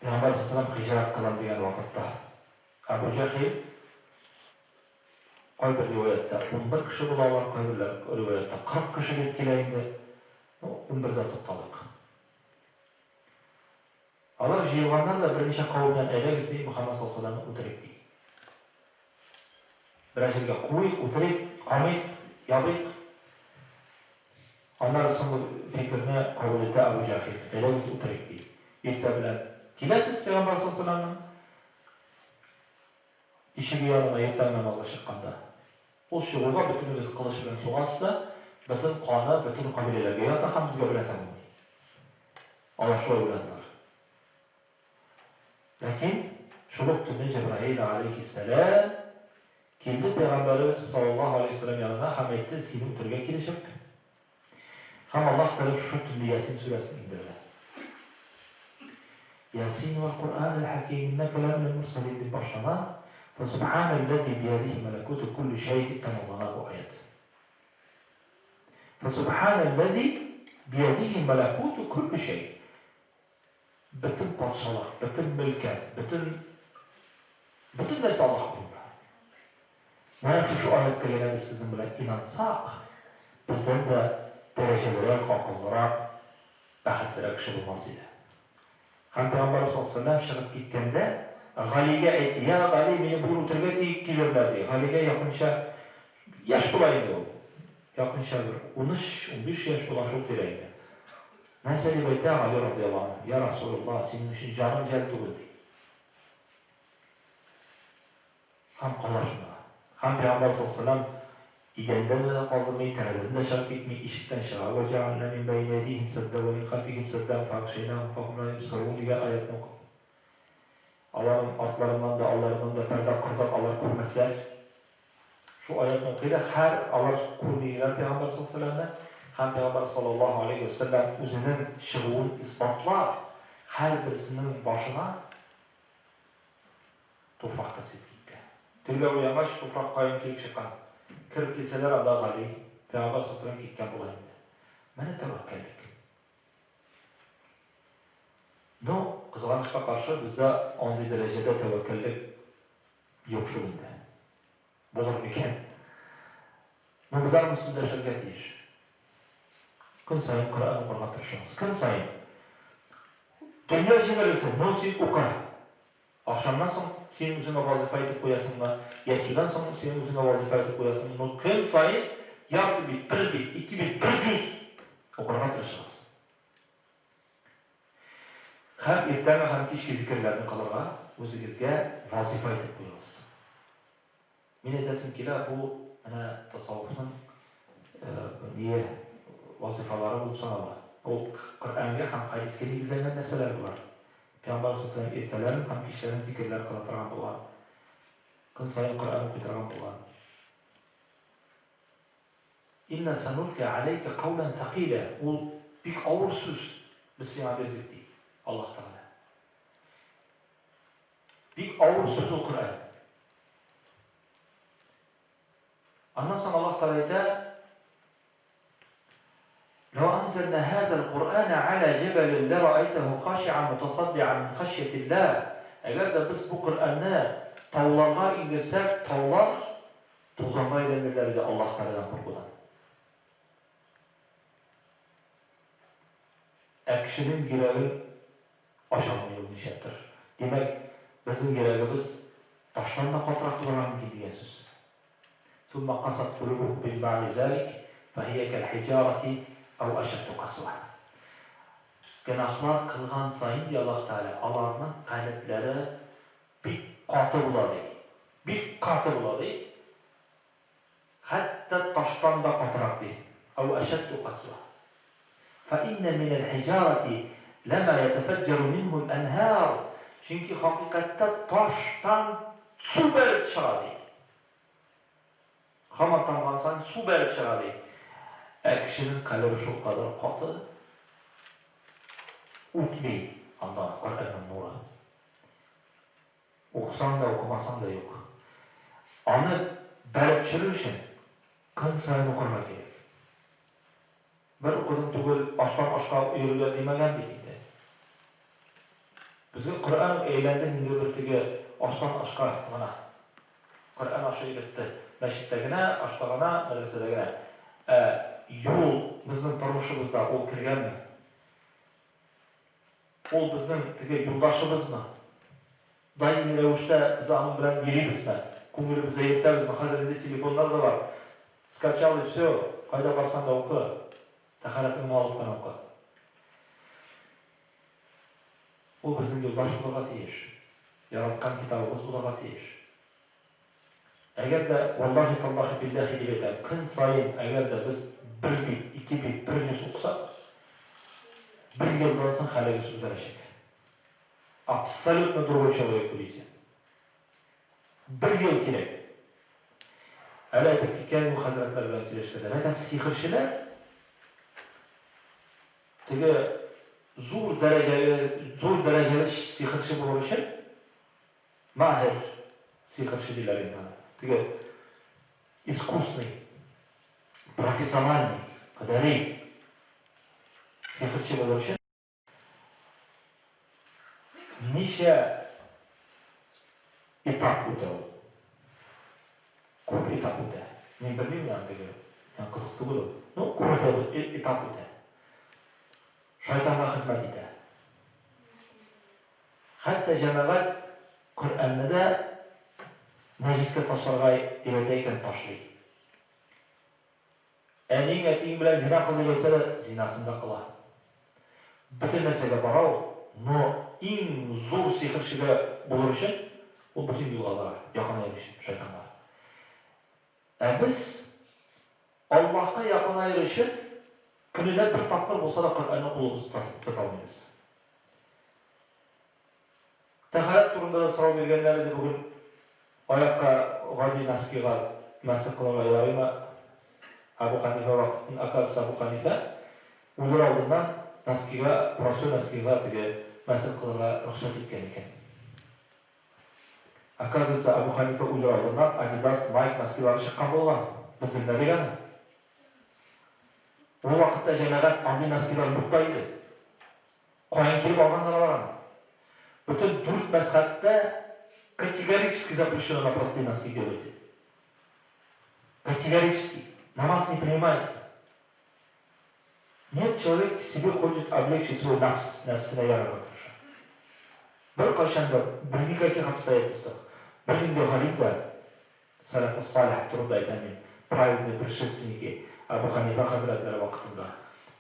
Пәйгамбәр саллаллаһу галәйһи ва сәлләм һиҗрәт кылам дигән вакытта, Әбу Җәһил Кайбер риваятьтә 11 кеше була алар, кайберләр риваятьтә 40 кеше дип килә инде. Ну, 11дә тукталыйк. Алар җыелганнар да берничә кавым белән әйдәгез, ди, Мөхәммәд саллаллаһу алейһи вә сәлләмне үтерик, ди. Берәр җиргә куыйк, үтерик, камыйк, ябыйк. Аннары соңгы фикерне кабул итә Әбу Җәһил. Әйдәгез, үтерик, ди. Иртә белән киләсез пәйгамбәр саллаллаһу алейһи вә сәлләмнең ишеге янына иртәнге намазга чыкканда. Ул чыгуга бөтенегез кылыч белән сугасыз да, бөтен каны бөтен кабиләләргә ята һәм безгә бернәрсә булмый. Алар шулай уйладылар. Ләкин шул ук төнне Җәбраил алейһиссәлам килде пәйгамбәребез саллаллаһу алейһи вәсәлләм янына һәм әйтте, сине үтерергә киләчәк. Һәм Аллаһ Тәгалә шушы төнне Ясин сүрәсен иңдерде. Ясин вәл Коръәнил хәким иннәкә ләминәл мөрсәлин дип башлана, Фәсубханәлләзи биядихи мәләкүтү күлли шәй дип тәмамлана бу аять. Фәсубханәлләзи биядихи мәләкүтү күлли шәй. Бөтен патшалык, бөтен мөлкәт, бөтен бөтен нәрсә Аллаһ кулында. Менә шушы аятькә генә без сезнең белән инансак, бездән дә дәрәҗәлерәк, акыллырак, бәхетлерәк кеше булмас иде. Һәм Пәйгамбәрбез саллаллаһу алейһи ва сәлләм чыгып киткәндә, Галигә әйтте, Я Гали, мине бүген үтерергә тиек килерләр, ди. Галигә якынча яшь була инде ул. Якынча бер 13, 15 яшь була шул тирә инде. Нәрсә дип әйтә Гали радыяллаһу анһу, Я Расулуллаһ, синең өчен җаным жәл түгел, ди. Һәм кала шунда. Һәм Пәйгамбәр саллаллаһу алейһи ва сәлләм идәндә дә калдырмый, тәрәзәдән дә чыгып китми, ишектән чыга, Вә җәгальнә мин бәйни әйдиһим сәддә вә мин хәлфиһим сәддән фәәгъшәйнәһүм фәһүм лә йөбсырун дигән аятьне укып. Аларның артларыннан да, алларыннан да пәрдә кордык, алар күрмәсләр. Шул аятьне укый да, һәр алар күрмиләр Пәйгамбәр саллаллаһу алейһи ва сәлләмне, һәм Пәйгамбәр саллаллаһу алейһи ва сәлләм үзенең чыгуын исбатлап, һәрберсенең башына туфрак та сибеп китте. Тегеләр уянгач, туфрак каян килеп чыккан? Кереп килсәләр, анда Гали, Пәйгамбәр саллаллаһу алейһи ва сәлләм киткән була инде. Менә тәвәккәллек. Ну, кызганычка каршы, бездә андый дәрәҗәдә тәвәккәллек Юк шул инде. Булыр микән? Ну, без аның өстендә эшләргә тиеш. Көн саен Коръән укырга тырышыгыз. Көн саен. Дөнья җимерелсен, но син укы. Ахшамнан соң син үзеңә вазифа итеп куясыңмы, ястүдән соң син үзеңә вазифа итеп куясыңмы, но көн саен ярты бит, бер бит, ике бит, бер җүз укырга тырышыгыз. Һәм иртәнге һәм кичке зикерләрне кылырга үзегезгә вазыйфа итеп куегыз. Мин әйтәсем килә, бу менә тасаввуфның ние вазыйфалары булып санала. Ул Коръәнгә һәм хәдискә нигезләнгән нәрсәләр болар. Пәйгамбәр саллаллаһу алейһи ва сәлләм иртәләрен һәм кичләрен зикерләр кыла торган булган. Көн саен Коръән укый торган булган. Инна санулки алейка каулән сәкыйлә, ул бик авыр сүз без сиңа бирдек, ди Аллаһ Тәгалә. Бик авыр сүз ул Коръән. Аннан соң Аллаһ Тәгалә әйтә, Ләү анзална һазал Коръәнә аля җәбәлин ләраәйтәһу хашиан мутасаддиан мин хашьятилләһ. Әгәр дә без бу Коръәнне тауларга иңдерсәк, таулар Тузанга әйләнерләр иде Аллаһ Тәгаләдән куркудан. Ә кешенең йөрәген ача алмый ул нишләптер. Димәк, безнең йөрәгебез таштан да катырак булырга мөмкин дигән сүз. Сумма касат кулубукум мин бәгъди залик, фәһия кәлхиҗарати әү әшәддү касва. Гөнаһлар кылган саен, ди Аллаһ Тәгалә, аларның калебләре Бик каты була, ди. Бик каты була, ди. Хәтта таштан да катырак, ди. Әү әшәдду касва. Фә иннә минәл хиҗарәти ләмә ятәфәҗҗәрү минһул әнһар. Чөнки хакыйкатьтә таштан су бәреп чыга, ди. Һаман тамган саен су бәреп чыга, ди. Ә кешенең калебе шулкадәр каты, үтми анда Коръәннең нуры. Укысаң да, укымасаң да юк. Аны бәреп төшерер өчен көн саен укырга кирәк. Бер укыдым түгел, аштан ашка йөрергә димәгән бит инде. Безгә Коръән әйләнде инде бер теге аштан ашка гына. Коръән ашы өйрәтте. Мәчеттә генә, ашта гына, мәдрәсәдә генә. Ә юл безнең тормышыбызда ул кергәнме? Ул безнең теге юлдашыбызмы? Даими рәвештә без аның белән йөрибезме? Күңелебездә йөртәбезме? Хәзер инде телефоннар да бар. Скачал и все, кайда барсаң да укы. Тәһарәтеңне алып кына укы. Ул безнең юлдаш булырга тиеш. Яраткан китабыбыз булырга тиеш. Әгәр дә, валлаһи, таллаһи, билләһи дип әйтәм, көн саен әгәр дә без бер бит, ике бит, бер җүз укысак, бер елдан соң хәлегез үзгәрәчәк. Абсолютно другой человек будете. Бер ел кирәк. Әле әйтеп киткән идем хәзрәтләр белән сөйләшкәндә. Мәйтәм, сихерчеләр теге зур дәрәҗәле, зур дәрәҗәле сихерче булыр өчен Маһир сихерче диләр инде аны. Теге искусный, профессиональный, һөнәри сихерче булыр өчен ничә этап үтә ул? Күп этап үтә. Мин белмим аны теге, миңа кызык түгел ул. Ну, күп этап үтә. Шайтанга хезмәт итә. Хәтта җәмәгать Коръәнне дә нәҗескә ташларга дип әйтә икән, ташлый. Әниең, әтиең белән зина кыл дип әйтсә дә, зинасын да кыла. Бөтен нәрсәгә бара ул, но иң зур сихерчегә булыр өчен ул бөтен юлга бара, якынаер өчен шайтанга. Ә без Аллаһка якынаер өчен көненә бер тапкыр булса да Коръәнне кулыбызда тота алмыйбыз. Тәһарәт турында да сорау биргәннәр иде бүген. Аякка гади носкига мәсех кылырга ярыймы? Әбу Хәнифә вакытын, оказывается, Әбу Хәнифә үлер алдыннан носкига, простой носкига теге мәсех кылырга рөхсәт иткән икән. Оказывается, Әбу Хәнифә үлер алдыннан Adidas, Nike носкилары чыккан булган. Без белмәдек аны. Ул вакытта җәмәгать андый носкилар юк та иде. Каян килеп алганнар алар аны? Бөтен дүрт мәзһәбтә категорически запрещено на простые носки делать. Категорически. Намаз не принимается. Нет, человек себе хочет облегчить свой нафс, нәфсенә ярарга тырыша. Беркайчан да, при никаких обстоятельствах, бернинди галим дә Сәләфус салих турында әйтәм мин, праведные предшественники, Әбү Хәнифә хәзрәтләре вакытында,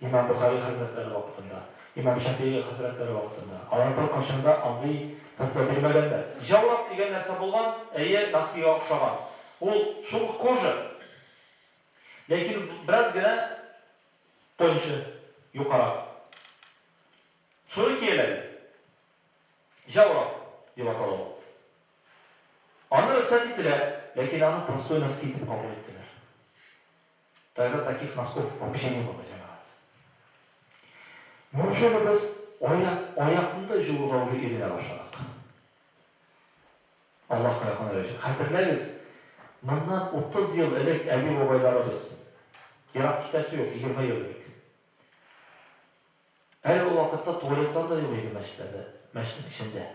имам Бохари хәзрәтләре вакытында, имам Шәфигый хәзрәтләре вакытында, алар беркайчан да андый фәтва бирмәгәннәр. Җәүраб дигән нәрсә булган, әйе, носкига охшаган. Ул шул ук кожа, ләкин бераз генә тоньше, юкарак. Шуны кияләр иде. Җәүраб дип атала ул. Аны рөхсәт ителә, ләкин аны простой носки итеп кабул иттеләр. Тогда таких носков вообще не было, җәмәгать. Неужели без аяк, аякны да җуырга уже иренә башладык? Аллаһка якын өчен. Хәтерләгез, моннан 30 ел элек әби-бабайларыбыз, ерак китәсе юк, 20 ел элек. Әле ул вакытта туалетлар да юк иде мәчетләрдә, мәчетнең эчендә.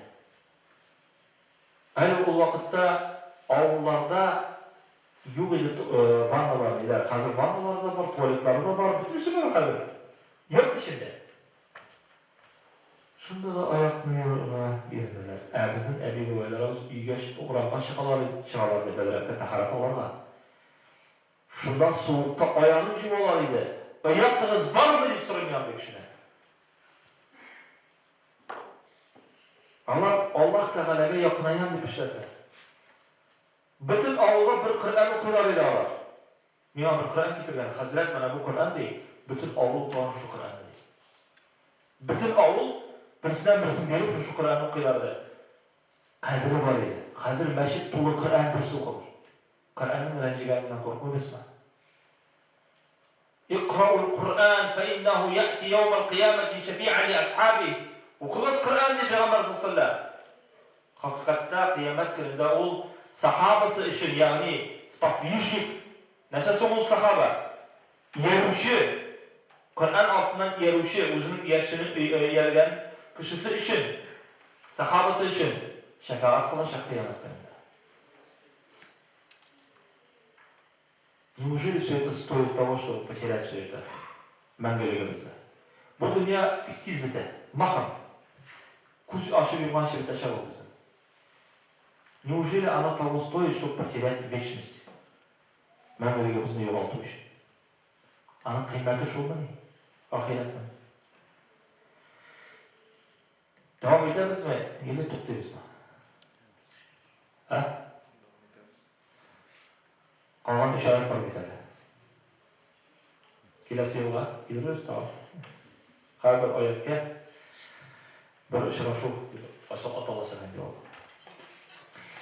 Әле ул вакытта авылларда юк иде ванналар, ниләр. Хәзер ванналары да бар, туалетлары да бар, бөтенесе бар хәзер. Йорт эчендә. Шунда да аякны юырга бирмиләр. Ә безнең әби-бабайларыбыз өйгә, урамга чыгалар, чыгалар иде бәдрәфкә тәһарәт алырга. Шунда суыкта аягын җуалар иде. Оятыгыз бармы, дип сорыйм мин андый кешедән. Алар Аллаһ Тәгаләгә якынаям дип эшләделәр. Бөтен авылга бер Коръән укыйлар иде алар. Миңа бер Коръән китергән, хәзрәт, менә бу Коръән ди, бөтен авыл укыган шушы Коръәнне ди. Бөтен авыл берсеннән берсен биреп шушы Коръәнне укыйлар иде. Кадере бар иде. Хәзер мәчет тулы Коръән берсе укымый. Коръәннең рәнҗегәненнән куркмыйбызмы? Икраул Коръән фә иннәһу яти яумал кыямәти шәфи'ан ли асхаби. Укыгыз Коръән, ди Пәйгамбәр саллаллаһу алейһи ва сәлләм. Хакыйкатьтә кыямәт көнендә ул сахабасы өчен, ягъни сподвижник. Нәрсә соң ул сахаба? Иярүче. Коръән артыннан иярүче, үзенең иярчене ияргән кешесе өчен, сахабасы өчен шәфәгать кылачак кыямәт көнендә. Неужели все это стоит того, чтобы потерять все это? Мәңгелегебезне. Бу дөнья бик тиз бетә. Махом. Күз ачып йомганчы бетәчәк ул безнең. Неужели оно того стоит, чтобы потерять вечность? Мәңгелегебезне югалту өчен. Аның кыйммәте шулмыни? Ахирәтнең. Дәвам итәбезме или туктыйбызмы? Ә? Калган өч аять бар бит әле. Киләсе елга килербез тагын. Һәрбер аятькә бер очрашу дип аталачак инде ул.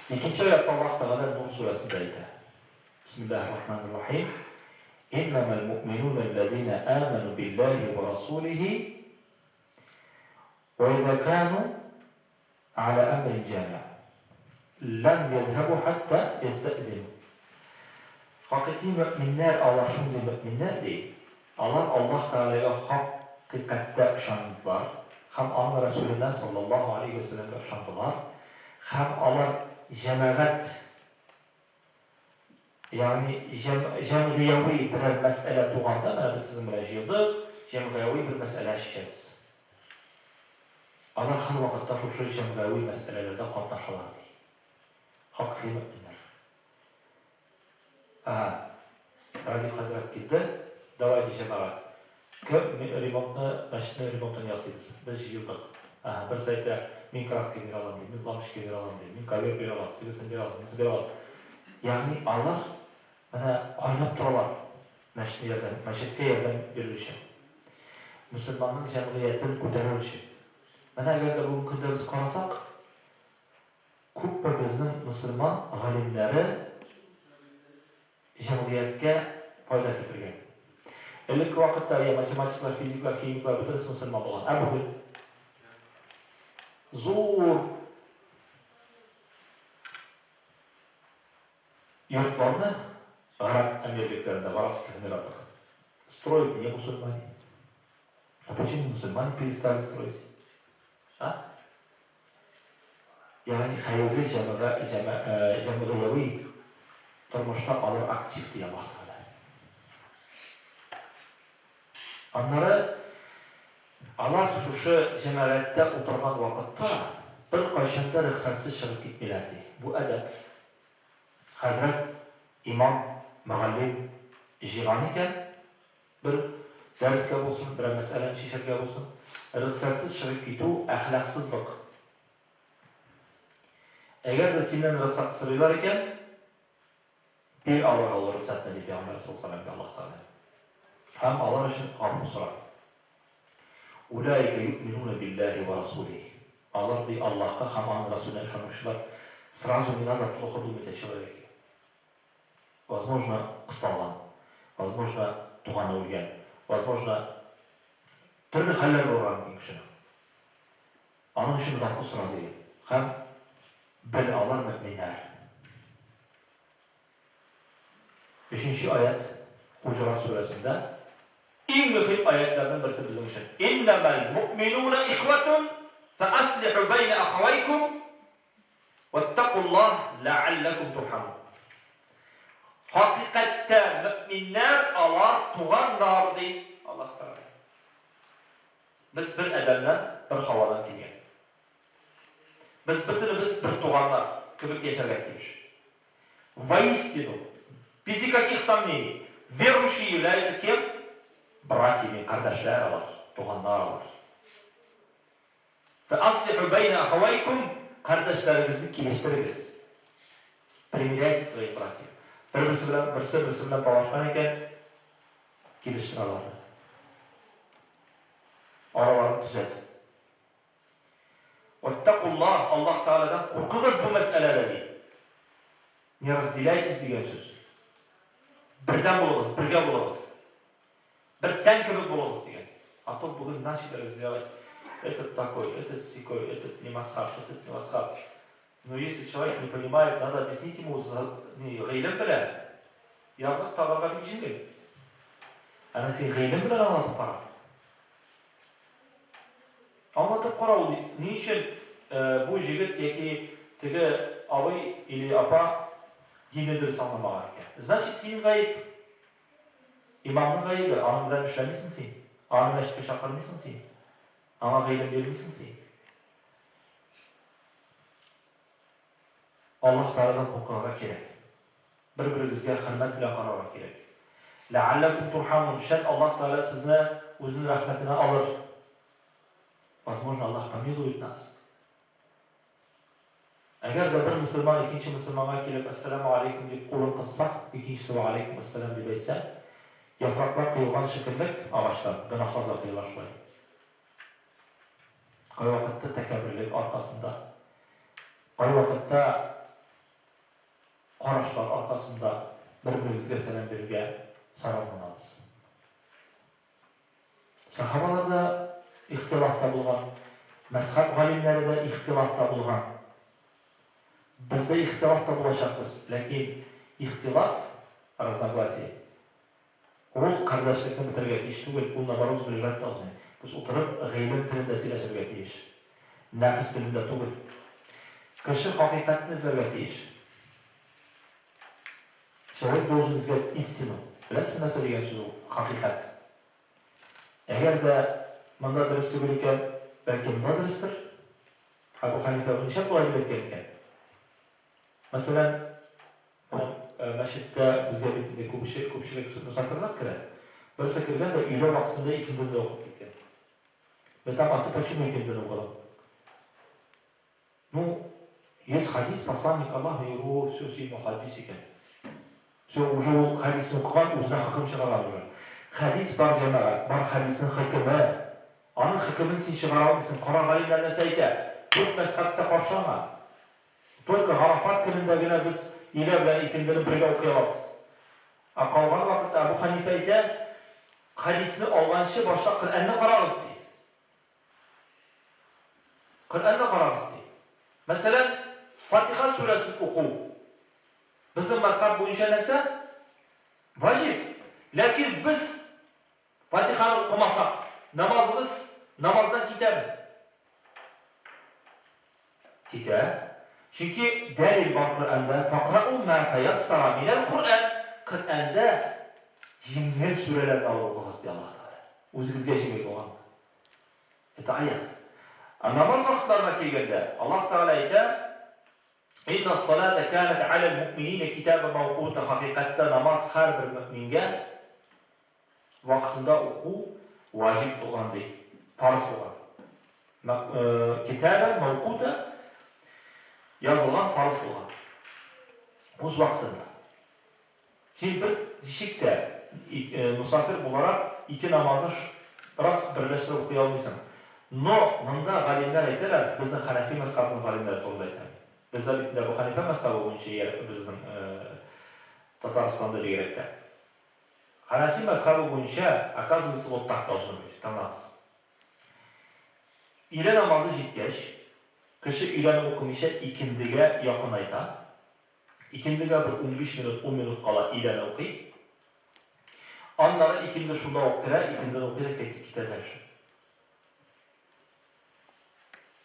Икенче аятта Аллаһ Тәгалә Нур сүрәсендә әйтә. Бисмиллаһир рахманир рахим. Иннамал муъминуна аллазина аману биллаһи ва расулихи ва иза кану Галә әмрин җамиъ. Ләм язһәбу хәтта ястәэзину. Хакыйкый мөэминнәр алар шундый мөэминнәр, ди, алар Аллаһ Тәгаләгә хакыйкатьтә ышандылар һәм Аның Рәсүленә салләллаһу галәйһи вә сәлләмгә ышандылар һәм алар җәмәгать, ягъни җәмгыяви берәр мәсьәлә туганда, менә без сезнең белән җыелдык, җәмгыяви бер мәсьәлә чишәбез. Алар һәрвакытта шушы җәмгыяви мәсьәләләрдә катнашалар, ди. Хакыйкый мөэминнәр. Әһә, Рәдиф хәзрәт килде. Давайте, җәмәгать, кем ремонтны, мәчетнең ремонтын ясыйбыз? Без җыелдык. Әһә, берсе әйтә, мин краска бирә алам, ди, мин лампочка бирә алам, ди, мин ковер бирә алам, тегесен бирә алам, монысын бирә алам. Ягъни алар менә кайнап торалар мәчетне ярдәм, мәчеткә ярдәм бирер өчен. Мөселманның җәмгыятен күтәрер өчен. Менә әгәр дә бүгенге көндә без карасак, Күпме безнең мөселман галимнәре җәмгыятькә файда китергән. Элекке вакытта я математиклар, физиклар, химиклар бөтенесе мөселман булган. Ә бүген зур йортларны Гарәп Әмирлекләрендә, в Арабских Эмиратах строят не мусульмане. А почему мусульмане перестали строить? А? Ягъни хәерле җәмгыяви тормышта алар актив, ди Аллаһ Тәгалә. Аннары алар шушы җәмәгатьтә утырган вакытта беркайчан да рөхсәтсез чыгып китмиләр, ди. Бу әдәп. Хәзрәт, имам, мөгаллим җыйган икән, Бер дәрескә булсын, берәр мәсьәләне чишәргә булсын, рөхсәтсез чыгып китү, әхлаксызлык. Әгәр дә синнән рөхсәт сорыйлар икән, бир аларга ул рөхсәтне, ди Пәйгамбәр саллаллаһу алейһи Аллаһ Тәгалә. Һәм алар өчен гафу сора. Улаика юъминуна биллаһи ва расулихи. Алар, ди, Аллаһка һәм аның Расуленә ышанучылар. Сразу не надо плохо думать о человеке. Возможно, кысталган, возможно, туганы үлгән, возможно, төрле хәлләр булырга мөмкин кешенең. Аның өчен гафу сора, ди. Һәм бел, алар мөэминнәр. Өченче аять Хуҗурат сүрәсендә иң мөһим аятьләрнең берсе безнең өчен. Иннәмәл муъминуна ихватун фәаслиху бәйнә ахавайкум Вәттәкуллаһ ләгалләкүм турхамун. Хакыйкатьтә мөэминнәр алар туганнар, ди Аллаһ Тәгалә. Без бер Адәмнән, бер Хавадан килгән. Без бөтенебез бер туганнар кебек яшәргә тиеш. Воистину, без никаких сомнений, верующие являются кем? Братьями, кардәшләр алар, туганнар алар. Фәаслиху бәйнә ахавайкум, кардәшләрегезне килештерегез. Примиряйте своих братьев. Бер-берсе белән, берсе-берсе белән талашкан икән, килештер аларны. Араларын төзәт. Ваттакуллаһ, Аллаһ Тәгаләдән куркыгыз бу мәсьәләдә, ди. Не разделяйтесь дигән сүз. Бердәм булыгыз, бергә булыгыз. Бер тән кебек булыгыз дигән. А то бүген начали разделять. Этот такой, этот сякой, этот не мазхаб, этот не мазхаб. Но если человек не понимает, надо объяснить ему не, гыйлем белән. Ярлык тагарга бик җиңел. Ә менә син гыйлем белән аңлатып кара. Аңлатып кара ул ни өчен бу җегет яки теге абый или апа динне дөрес аңламаган икән. Значит, синең гаеп. Имамның гаебе, аның белән эшләмисең син. Аны мәчеткә чакырмыйсың син. Аңа гыйлем бирмисең син. Аллаһ Тәгаләдән куркырга кирәк. Бер-берегезгә хөрмәт белән карарга кирәк. Ләгалләкүм турхамун, шәт Аллаһ Тәгалә сезне Үзенең рәхмәтенә алыр. Возможно, Аллаһ помилует нас. Әгәр дә бер мөселман икенче мөселманга килеп Әссәламү аләйкүм дип кулын кысса, икенчесе Вә аләйкүм әссәлам дип әйтсә, яфраклар коелган шикеллек агачтан, гөнаһлар да коела шулай. Кайвакытта тәкәбберлек аркасында, кайвакытта карашлар аркасында бер-беребезгә сәлам бирергә саранланабыз. Сахабалар да ихтилафта булган, мәзхәб галимнәре дә ихтилафта булган. Без дә ихтилафта булачакбыз, ләкин ихтилаф, разногласие, ул кардәшлекне бетерергә тиеш түгел, ул наоборот сближать должны. Без утырып гыйлем телендә сөйләшергә тиеш, нәфес телендә түгел. Кеше хакыйкатьне эзләргә тиеш. Человек должен искать истину. Беләсезме нәрсә дигән сүз ул хакыйкать? Әгәр дә монда дөрес түгел икән, бәлки монда дөрестер? Әбу Хәнифә бу ничек болай дип әйткән икән? Мәсәлән, мәчеттә безгә бит инде күпчелек, күпчелек мосафирлар керә. Берсе кергән дә өйлә вакытында икендене дә укып киткән. Бетам, а ты почему икендене укыдың? Ну, есть хадис, посланник Аллаһа, и о, все, син мөхәддис икән. Все, уже ул хәдисне укыган, үзенә хөкем чыгарган уже. Хәдис бар, җәмәгать, бар хәдиснең хөкеме. Аның хөкемен син чыгара алмыйсың. Кара галимнәр нәрсә әйтә? Дүрт мәзхәб тә каршы аңа. Только Гарафат көнендә генә без өйлә белән икендене бергә укый алабыз. Ә калган вакытта Әбу Хәнифә әйтә, хәдисне алганчы башта Коръәнне карагыз, ди. Коръәнне карагыз, ди. Мәсәлән, Фатиха сүрәсен уку безнең мәзхәб буенча нәрсә? Ваҗиб. Ләкин без Фатиханы укымасак, намазыбыз намаздан китәме? Китә. Чөнки дәлил бар Коръәндә, Факрау ма таяссара минәл Коръән. Коръәндә җиңел сүрәләрне алып укыгыз, ди Аллаһ Тәгалә. Үзегезгә җиңел булган. Это аят. Ә намаз вакытларына килгәндә, Аллаһ Тәгалә әйтә, Инна ссалата канат аләл муъминина китабан мавкута, хакыйкатьтә намаз һәрбер мөэмингә вакытында уку ваҗиб булган ди, фарыз булган. Китабан мавкута язылган фарыз булган. Үз вакытында. Син бер ничек тә мосафир буларак ике намазны бераз берләштереп укый алмыйсың. Но монда галимнәр әйтәләр, безнең хәнәфи мәзхәбенең галимнәре турында әйтәм. Бездә бит инде Әбү Хәнифә мәзхәбе буенча безнең Татарстанда бигрәк тә. Хәнәфи мәзхәбе буенча, оказывается, вот так должно быть. Тыңлагыз. Өйлә намазы җиткәч, кеше өйләне укымыйча икендегә якынайта. Икендегә бер 15 минут, 10 минут кала өйләне укый. Аннары икенде шунда ук керә, икендене укый да китеп китә дальше.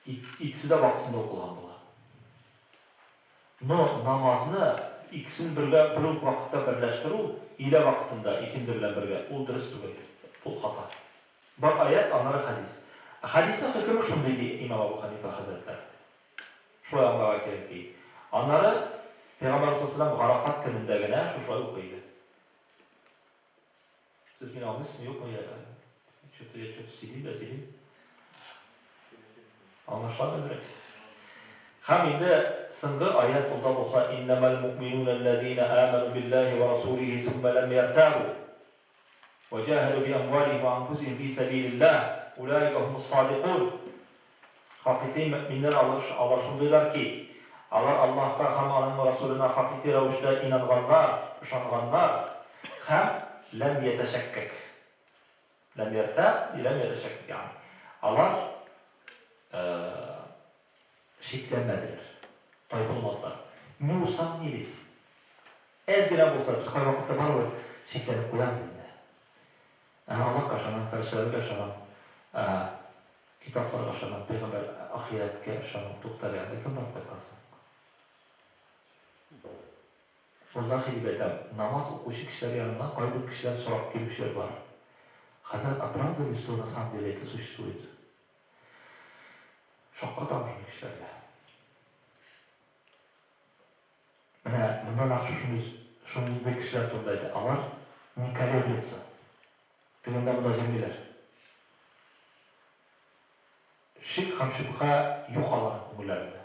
Икесе дә вакытында укылган була. Но намазны икесен бергә бер үк вакытта берләштерү, өйлә вакытында икенде белән бергә, ул дөрес түгел. Ул хата. Бар аять, аннары хәдис. Ә хәдиснең хөкеме шундый, ди имам Абу Ханифа хәзрәтләре. Шулай аңларга кирәк, ди. Аннары Пәйгамбәрбез саллаллаһу галәйһи ва сәлләм Гарафат көнендә генә шушылай укый иде. Сез мине аңлыйсызмы, юкмы? Я, что-то я что-то сөйлим дә сөйлим. Аңлашыламы әзрәк? Һәм инде соңгы аять ул да булса Иннәмәл муъминуна аллазина аману биллаһи ва расулихи сумма лам яртабу ва җаһаду би амвалихим ва анфусихим фи сәбилиллаһ улаика хумус садикун. Хакыйкый мөэминнәр алар, алар шундыйлар ки, алар Аллаһка һәм Аның Расүленә хакыйкый рәвештә инанганнар, ышанганнар һәм ләм йәтәшәккәк. Ләм яртаб, ләм йәтәшәккәк, ягъни алар шикләнмәделәр, тайпылмадылар. Не усомнились. Әз генә булса, без кайвакытта барыбер шикләнеп куябыз инде. Ә Аллаһка ышанам, фәрештәләргә ышанам, китапларга ышанам, пәйгамбәр, ахирәткә ышанам. Туктале, анда кем барып кайткан соң? Валлахи дип әйтәм, намаз укучы кешеләр яныннан кайбер кешеләр сорап килүчеләр бар. Хәзрәт, а правда ли, что на самом деле это существует? Шаккатам шундый кешеләргә. Менә монда нәкъ шушындый шундый кешеләр турында әйтә. Алар не колеблется. Тегендә монда йөрмиләр. Шик һәм шөбһә юк аларның күңелләрендә.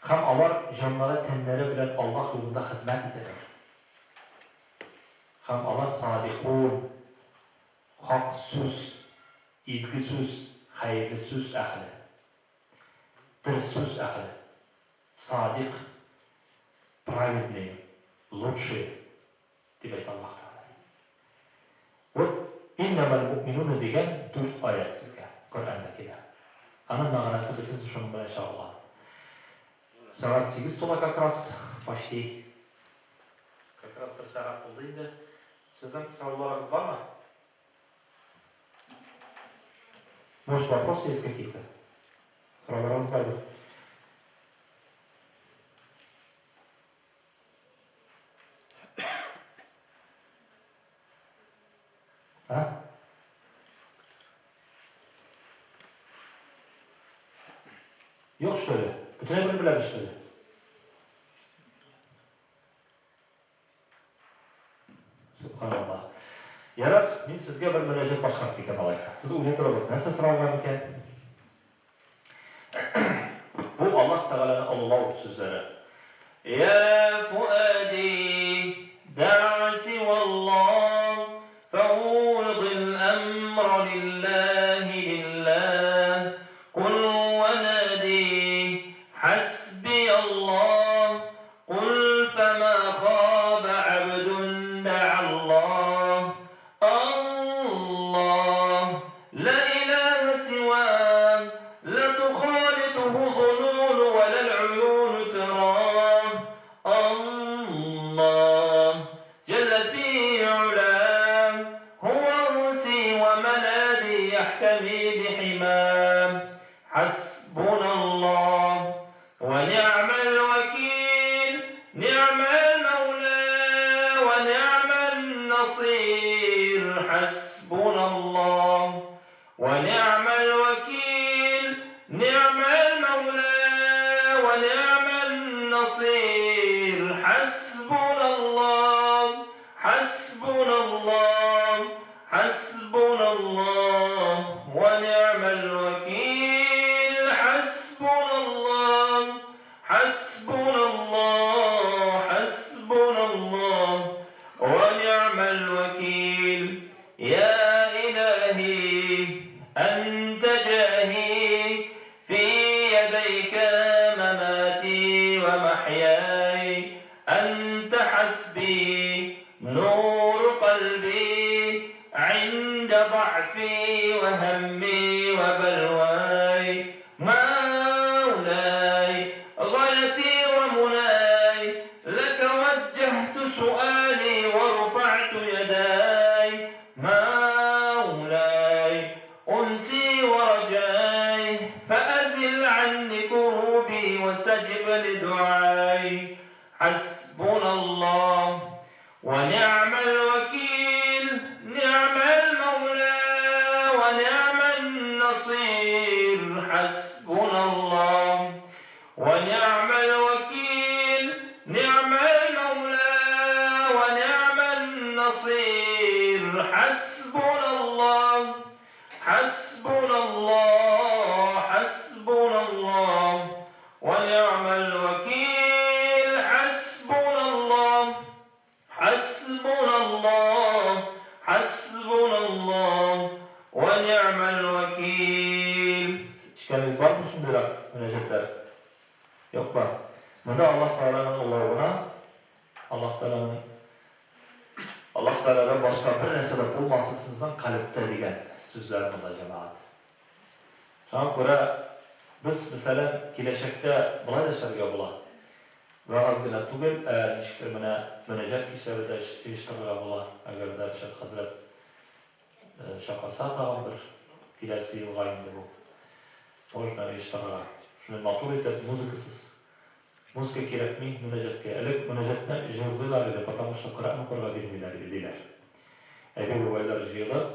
Һәм алар җаннары, тәннәре белән Аллаһ юлында хезмәт итәләр. Һәм алар садикун, хак сүз, изге сүз, хәерле сүз әһеле. Дөрес сүз әһеле. Садик, праведные, лучшие, дип әйтә Аллаһ Тәгалә. Вот иннәмәл муъминуна дигән дүрт аять сезгә Коръәндә килә. Аның мәгънәсе бөтенесе шуның белән чагыла. Сәгать сигез тула как раз, почти. Как раз бер сәгать булды инде. Сезнең сорауларыгыз бармы? Может, вопросы есть какие-то? Сорауларыгыз бардыр. А? Юк, что ли? Бөтенләй бер беләбез, что ли? Субханалла. Ярар, мин сезгә бер мөнәҗәт башкарып китәм алайса. Сез уйлый торыгыз, нәрсә соралган икән? Бу Аллаһ Тәгаләне олылау сүзләре. Йә фуади, дә сиваллаһ, фәүвидил әмра лиллаһи лиллаһ, кул вә нади, хәсбияллаһ, кул фәмә хабә абдун дәаллаһ, Аллаһ, ла илаһа сиваһ, ла тухалитуху зунуну ва ла л'уюну тараһ, Аллаһ, җәллә фи улаһ, һуа унси ва манади яхтами бихимаһ, хасбуналлаһ, ва ни'мәл вәкил, ни'мәл мәүлә вә ни'мән насыйр, хәсбуналлаһ, вә ни'мәл вәкил, ни'мәл мәүлә вә ни'мән насыйр, хәсбуналлаһ, хәсбуналлаһ, Хәсбуналлаһ вә ни'мәл вәкил, хәсбуналлаһ, хәсбуналлаһ, хәсбуналлаһ вә ни'мәл вәкил. Йә Илаһи, әнтә җаһи, фи ядәйкә мәмати вә мәхйәй, әнтә хәсби, Нуру кальби гыйндә да'фи вә һәмми вә бәлвәй, Мәүләй, гаяти вә мунәй, ләкә вәҗҗәһтү суали вә руфә'тү ядәй, Мәүләй, унси вә раҗәй, фәәзил гәнни куруби вәстәҗиб лидуай. Хәсбуналлаһ вә ни'мәл вәкил, ни'мәл мәүлә вә ни'мән насыйр, хәсбуналлаһ вә ни'мәл вәкил, ни'мәл мәүлә вә ни'мән насыйр, хәсбуналлаһ, хәсбуналлаһ, хәсбуналлаһ Вә ни'мәл вәкил, хәсбуналлаһ, хәсбуналлаһ, хәсбуналлаһ, вә ни'мәл вәкил. Ишеткәнегез бармы шундыйрак мөнәҗәтләр? Юкмы? Монда Аллаһ Тәгаләнең олылавына, Аллаһ Тәгаләнең Аллаһ Тәгаләдән башка бер нәрсә дә булмасын сезнең калебтә дигән сүзләр монда, җәмәгать. Шуңа күрә без, мәсәлән, киләчәктә болай да эшләргә була. Вәгазь генә түгел, ә ничектер менә мөнәҗәт кичләре дә оештырырга була, әгәр дә Ришат хәзрәт чакырса тагын бер киләсе елга инде бу. Можно оештырырга. Шундый матур итеп, музыкасыз. Музыка кирәкми мөнәҗәткә. Элек мөнәҗәтне җырлыйлар иде, потому что Коръән укырга бирмиләр иде, диләр. Әби-бабайлар җыелып,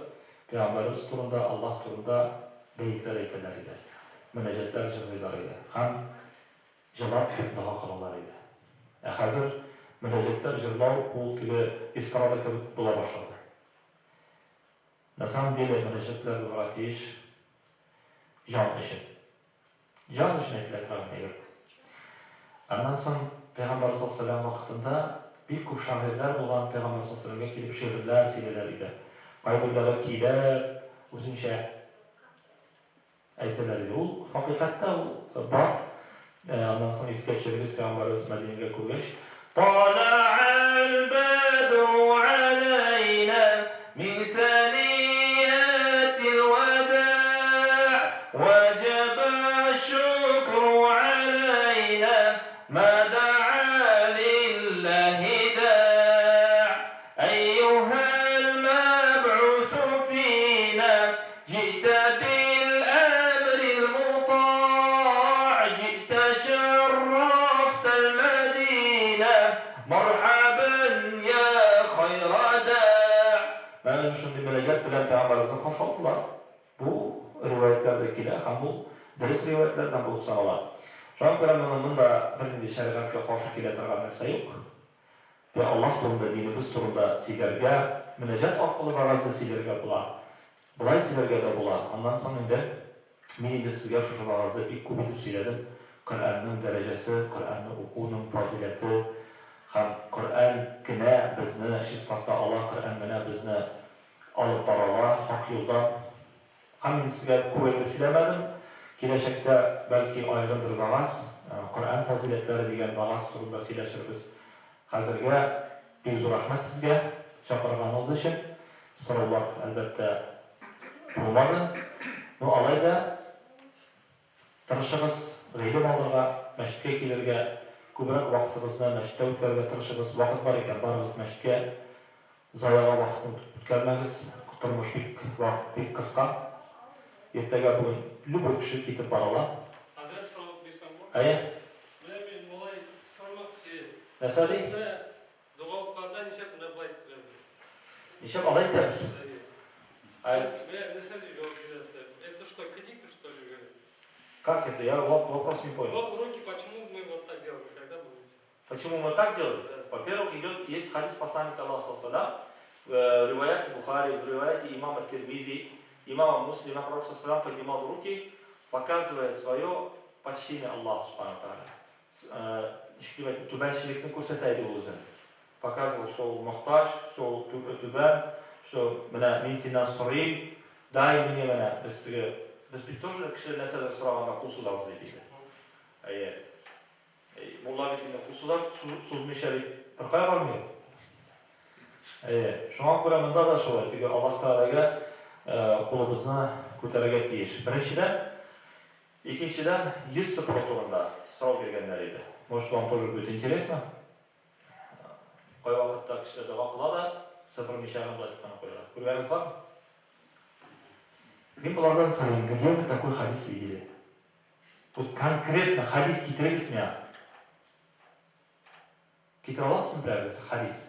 Пәйгамбәребез турында, Аллаһ турында бәетләр әйтәләр иде, мөнәҗәтләр җырлыйлар иде һәм җылап дога кылалар иде. Ә хәзер мөнәҗәтләр җырлау ул теге эстрада кебек була башлады. На самом деле мөнәҗәтләр булырга тиеш җан өчен. Җан өчен әйтелә торган әйбер. Аннан соң Пәйгамбәр саллаллаһу вакытында бик күп шагыйрьләр булган, Пәйгамбәр саллаллаһу килеп шигырьләр сөйләләр иде. Кайберләре көйләп, үзенчә әйтәләр иде. Ул хакыйкатьтә ул бар. Аннан соң искә төшерегез, Пәйгамбәребез Мәдинәгә күргәч, Тала'ал бадру алайна мин сәниятил вада'ъ, ваҗаба шукру алайна ма да'а лиллаһи да'ъ, әйюһәл мәбгусу фина, җи'тә бил әмрил мута'ъ, җи'тә шәррәфтәл мәдинә, Мәрхәбән йә хайра дәә. Менә шундый мөнәҗәт белән пәйгамбәребезне каршы алдылар. Бу риваятьләр дә килә һәм ул дөрес риваятьләрдән булып санала. Шуңа күрә моның монда бернинди шәригатькә каршы килә торган нәрсә юк. Вә Аллаһ турында, динебез турында сөйләргә, мөнәҗәт аркылы вәгазь дә сөйләргә була. Болай сөйләргә дә була. Аннан соң инде мин инде сезгә шушы вәгазьдә бик күп итеп сөйләдем Коръәннең дәрәҗәсе, Коръәнне укуның фазыйләте һәм Коръән генә безне чистарта ала, Коръән генә безне алып бара ала хак юлдан. Һәм мин сезгә күп әйбер сөйләмәдем. Киләчәктә, бәлки, аерым бер вәгазь, Коръән фазыйләтләре дигән вәгазь турында сөйләшербез. Хәзергә бик зур рәхмәт сезгә, чакырганыгыз өчен. Сораулар, әлбәттә, булмады. Ну, алай да тырышыгыз гыйлем алырга, мәчеткә килергә, күбрәк вакытыгызны мәчеттә үткәрергә тырышыгыз. Вакыт бар икән, барыгыз мәчеткә. Заяга вакытны үткәрмәгез. Тормыш бик вакыт бик кыска. Иртәгә бүген любой кеше китеп бара ала. Хәзрәт, сорау бирсәм буламы? Әйе. Менә мин малай сорамак идем. Нәрсә ди? Без менә дога укыганда ничек менә болай иттерәбез? Ничек алай итәбез? Әйе. Ә. Менә нәрсә дип җавап бирәсез? Это что, книга, что ли, говорит? Как это? Я вопрос не понял. Вот руки почему мы вот так делаем, когда молимся? Почему мы так делаем? Да. Во-первых, идет, есть хадис посланника Аллаха саллаллаху в риваяте Бухари, в риваяте имама Тирмизи, имама Муслима, пророк саллаллаху поднимал руки, показывая свое почтение Аллаху субхану тааля. Ничек дип әйтим, түбәнчелекне күрсәтә иде ул үзен. Показывал, что ул мохтаҗ, что ул түбән, что менә мин синнән сорыйм, дай мне менә без теге без бит тоже кеше нәрсәдер сораганда кул сузабыз бит инде. Әйе. Мулла бит инде кул сузар, сузмыйча бит беркая бармый. Әйе, шуңа күрә монда да шулай, теге Аллаһ Тәгаләгә кулыбызны күтәрергә тиеш. Беренчедән, икенчедән, йөз сыпыру турында сорау биргәннәр иде. Может, вам тоже будет интересно. Кайвакытта кешеләр дога кыла да, сыпырмыйча гына болай итеп кенә куялар. Күргәнегез бармы? Мин болардан сорыйм, где вы такой хадис видели? Вот конкретно хадис китерегез миңа. Китерә аласызмы берәрегез хадис?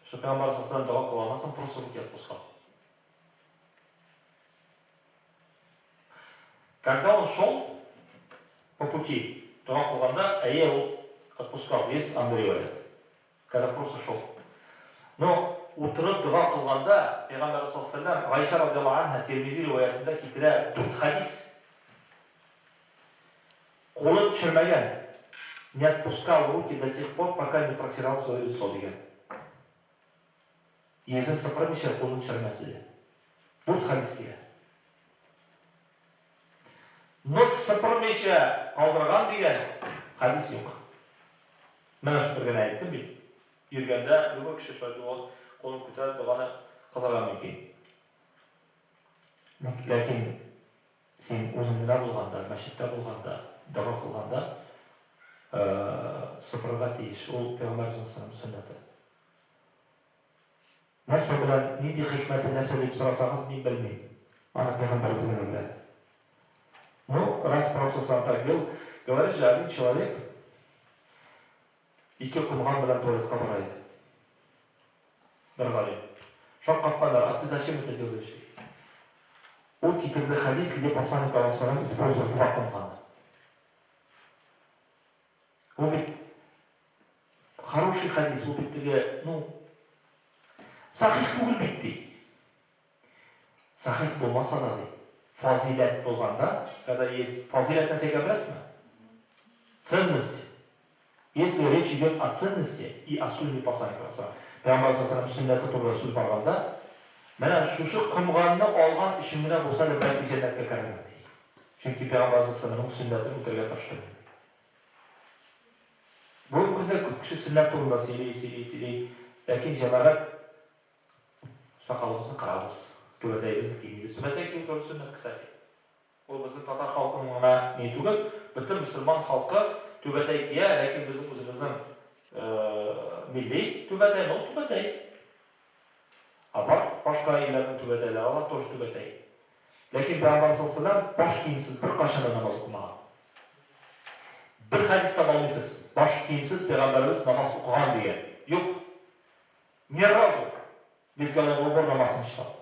Что Пәйгамбәр саллаллаху дога кылганнан соң просто руки отпускал. Когда он шел по пути, дога кылганда, әйе, ул отпускал, есть андый риваять. Когда просто шел. Но утырып дога кылганда, Пәйгамбәр саллаллаху алейһи ва сәлләм, Гайшә радиаллаһу анһа Тирмизи риваятендә китерә дүрт хадис. Кулын төшермәгән, не отпускал руки до тех пор, пока не протирал свое лицо дигән. Йөзен сыпырмыйча кулын төшермәс иде. Дүрт хадис килә. Но сыпырмыйча калдырган дигән хадис юк. Менә шул бер генә әйттем бит. Йөргәндә любой кеше шулай дога кулын күтәреп доганы кылырга мөмкин. Ләкин син үзең генә булганда, мәчеттә булганда, дога кылганда сыпырырга тиеш. Ул Пәйгамбәр саллаллаһу алейһи ва сәлләм сөннәте. Нәрсә белән, нинди хикмәте нәрсә дип сорасагыз, мин белмим. Аны пәйгамбәребез генә белә. Ну, раз Пророк саллаллаху так делал, Говорит же, один человек ике комган белән туалетка бара иде. Бер галим. Шаккатканнар, а ты зачем это делаешь? Ул китерде хәдис, где посланник Аллаһ использовал два комгана. Ул бит хороший хәдис, ул бит теге, ну, сахих түгел бит ди. Сахих булмаса да ди. Фазиләт булганда, когда есть фазиләт нәрсә икәнен беләсезме? Ценность. Если речь идет о ценности и о сунне посланника Аллаһ, Пәйгамбәр саллаллаһу сөннәте турында сүз барганда, менә шушы комганны алган өчен генә булса да бәлки җәннәткә керермен ди. Чөнки Пәйгамбәр саллаллаһу сөннәтен үтәргә тырыштым. Бүгенге көндә күп кеше сөннәт турында сөйли, сөйли, сөйли. Ләкин җәмәгать сакалыбызны кырабыз, түбәтәебезне кимибез. Түбәтәй кию тоже сөннәт, кстати. Ул безнең татар халкының гына ни түгел, бөтен мөселман халкы түбәтәй кия, ләкин безнең үзебезнең милли түбәтәй, но ул түбәтәй. Ә бар башка илләрнең түбәтәйләре, алар тоже түбәтәй. Ләкин Пәйгамбәр саллаллаһу алейһи ва сәлләм баш киемсез беркайчан да намаз укымаган. Бер хәдис таба алмыйсыз, баш киемсез Пәйгамбәребез намаз укыган дигән. Юк. Ни разу. Без головной убор намаз не читал.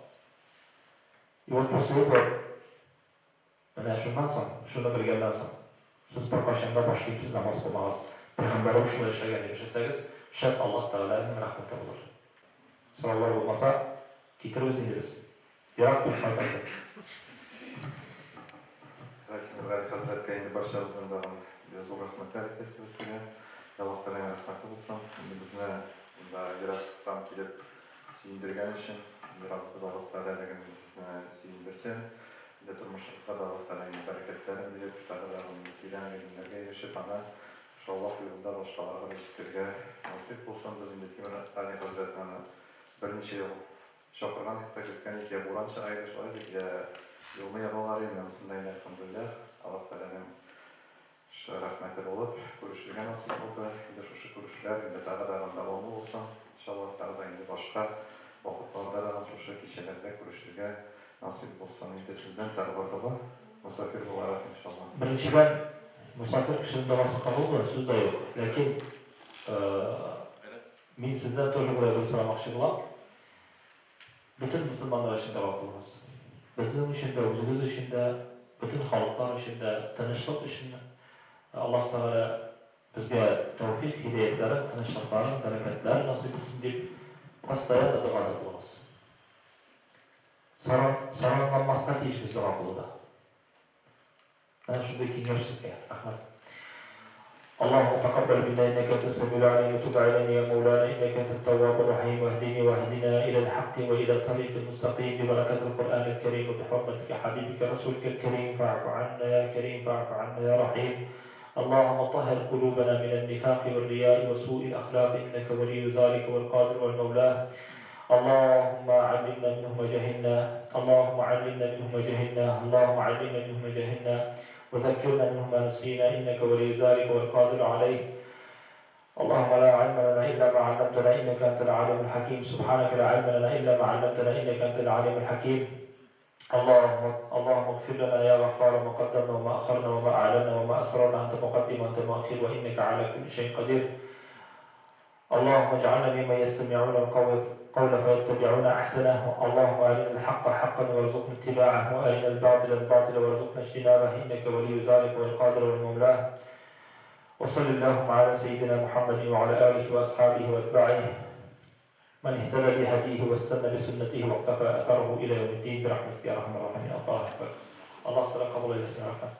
И вот после этого, менә шуннан соң, шуны белгәннән соң, сез беркайчан да баш киемсез намаз укымагыз. Пәйгамбәребез шулай эшләгән дип эшләсәгез, шәт Аллаһ Тәгаләнең рәхмәте булыр. Сораулар булмаса, китербез инде без. Ерак бит кайтасы. Рәхмәт Тимергали хәзрәткә инде барчабызның тагын зур рәхмәтләр әйтәсебез килә. Аллаһ Тәгаләнең рәхмәте булсын. Инде безне монда ерактан килеп сөендергән өчен, инде Раббыбыз Аллаһ Тәгалә дә гел сезне сөендерсен. Инде тормышыгызга да Аллаһ Тәгалә инде бәрәкәтләрен биреп, тагы да инде тирән гыйлемнәргә ирешеп, аны шул Аллаһ юлында башкаларга да җиткерергә насыйп булсын. Без инде Тимергали хәзрәтне аны берничә ел чакырган идек тә, көткән идек, я буран чыга иде, шулай бит, я юлны ябалар иде, менә монысында инде, әлхәмдүлилләһ, Аллаһ Тәгаләнең шушы рәхмәте булып, күрешергә насыйп булды. Инде шушы күрешүләр инде тагы да дәвамлы булсын, иншаллаһ, тагы да инде башка вакытларда да шушы кичәләрдә күрешергә насыйп булсын. Инде сездән тагы бер дога, мосафир буларак, иншаллаһ. Беренчедән, мосафир кешенең догасы кабул була, сүз дә юк. Ләкин мин сездән тоже болай бер сорамакчы булам. Бөтен мөселманнар өчен дога кылыгыз. Безнең өчен дә, үзегез өчен дә, бөтен халыклар өчен дә, тынычлык өчен Аллаһ Тәгалә безгә тәүфыйк, һидәятләрен, тынычлыкларын, бәрәкәтләрен насыйп итсен дип, постоянно догада булыгыз. Саран, саранланмаска тиешбез дога кылуда. Менә шундый киңәш сезгә. Рәхмәт. اللهم تقبل منا انك انت السميع العليم وتب علينا يا مولانا انك انت التواب الرحيم واهدني واهدنا الى الحق والى الطريق المستقيم ببركه القران الكريم وبحرمتك حبيبك رسولك الكريم فاعف عنا يا كريم فاعف عنا يا رحيم اللهم طهر قلوبنا من النفاق والرياء وسوء الاخلاق انك ولي ذلك والقادر والمولاه اللهم علمنا منه ما جهلنا اللهم علمنا منه ما جهلنا اللهم علمنا منه ما جهلنا وذكرنا منه ما نسينا إنك ولي ذلك والقادر عليه اللهم لا علم لنا إلا ما علمتنا إنك أنت العليم الحكيم سبحانك لا علم لنا إلا ما علمتنا إنك أنت العليم الحكيم اللهم اللهم اغفر لنا يا غفار ما قدمنا وما أخرنا وما أعلنا وما أسررنا أنت مقدم وأنت مؤخر وإنك على كل شيء قدير اللهم اجعلنا ممن يستمعون القول فيتبعون أحسنه اللهم أرنا الحق حقا وارزقنا اتباعه وأرنا الباطل باطلا وارزقنا اجتنابه إنك ولي ذلك والقادر والمولاه وصل اللهم على سيدنا محمد وعلى آله وأصحابه وأتباعه من اهتدى بهديه واستنى بسنته واقتفى أثره إلى يوم الدين برحمتك يا أرحم الراحمين. الله أكبر. Аллаһ Тәгалә кабул әйләсен, рәхмәт.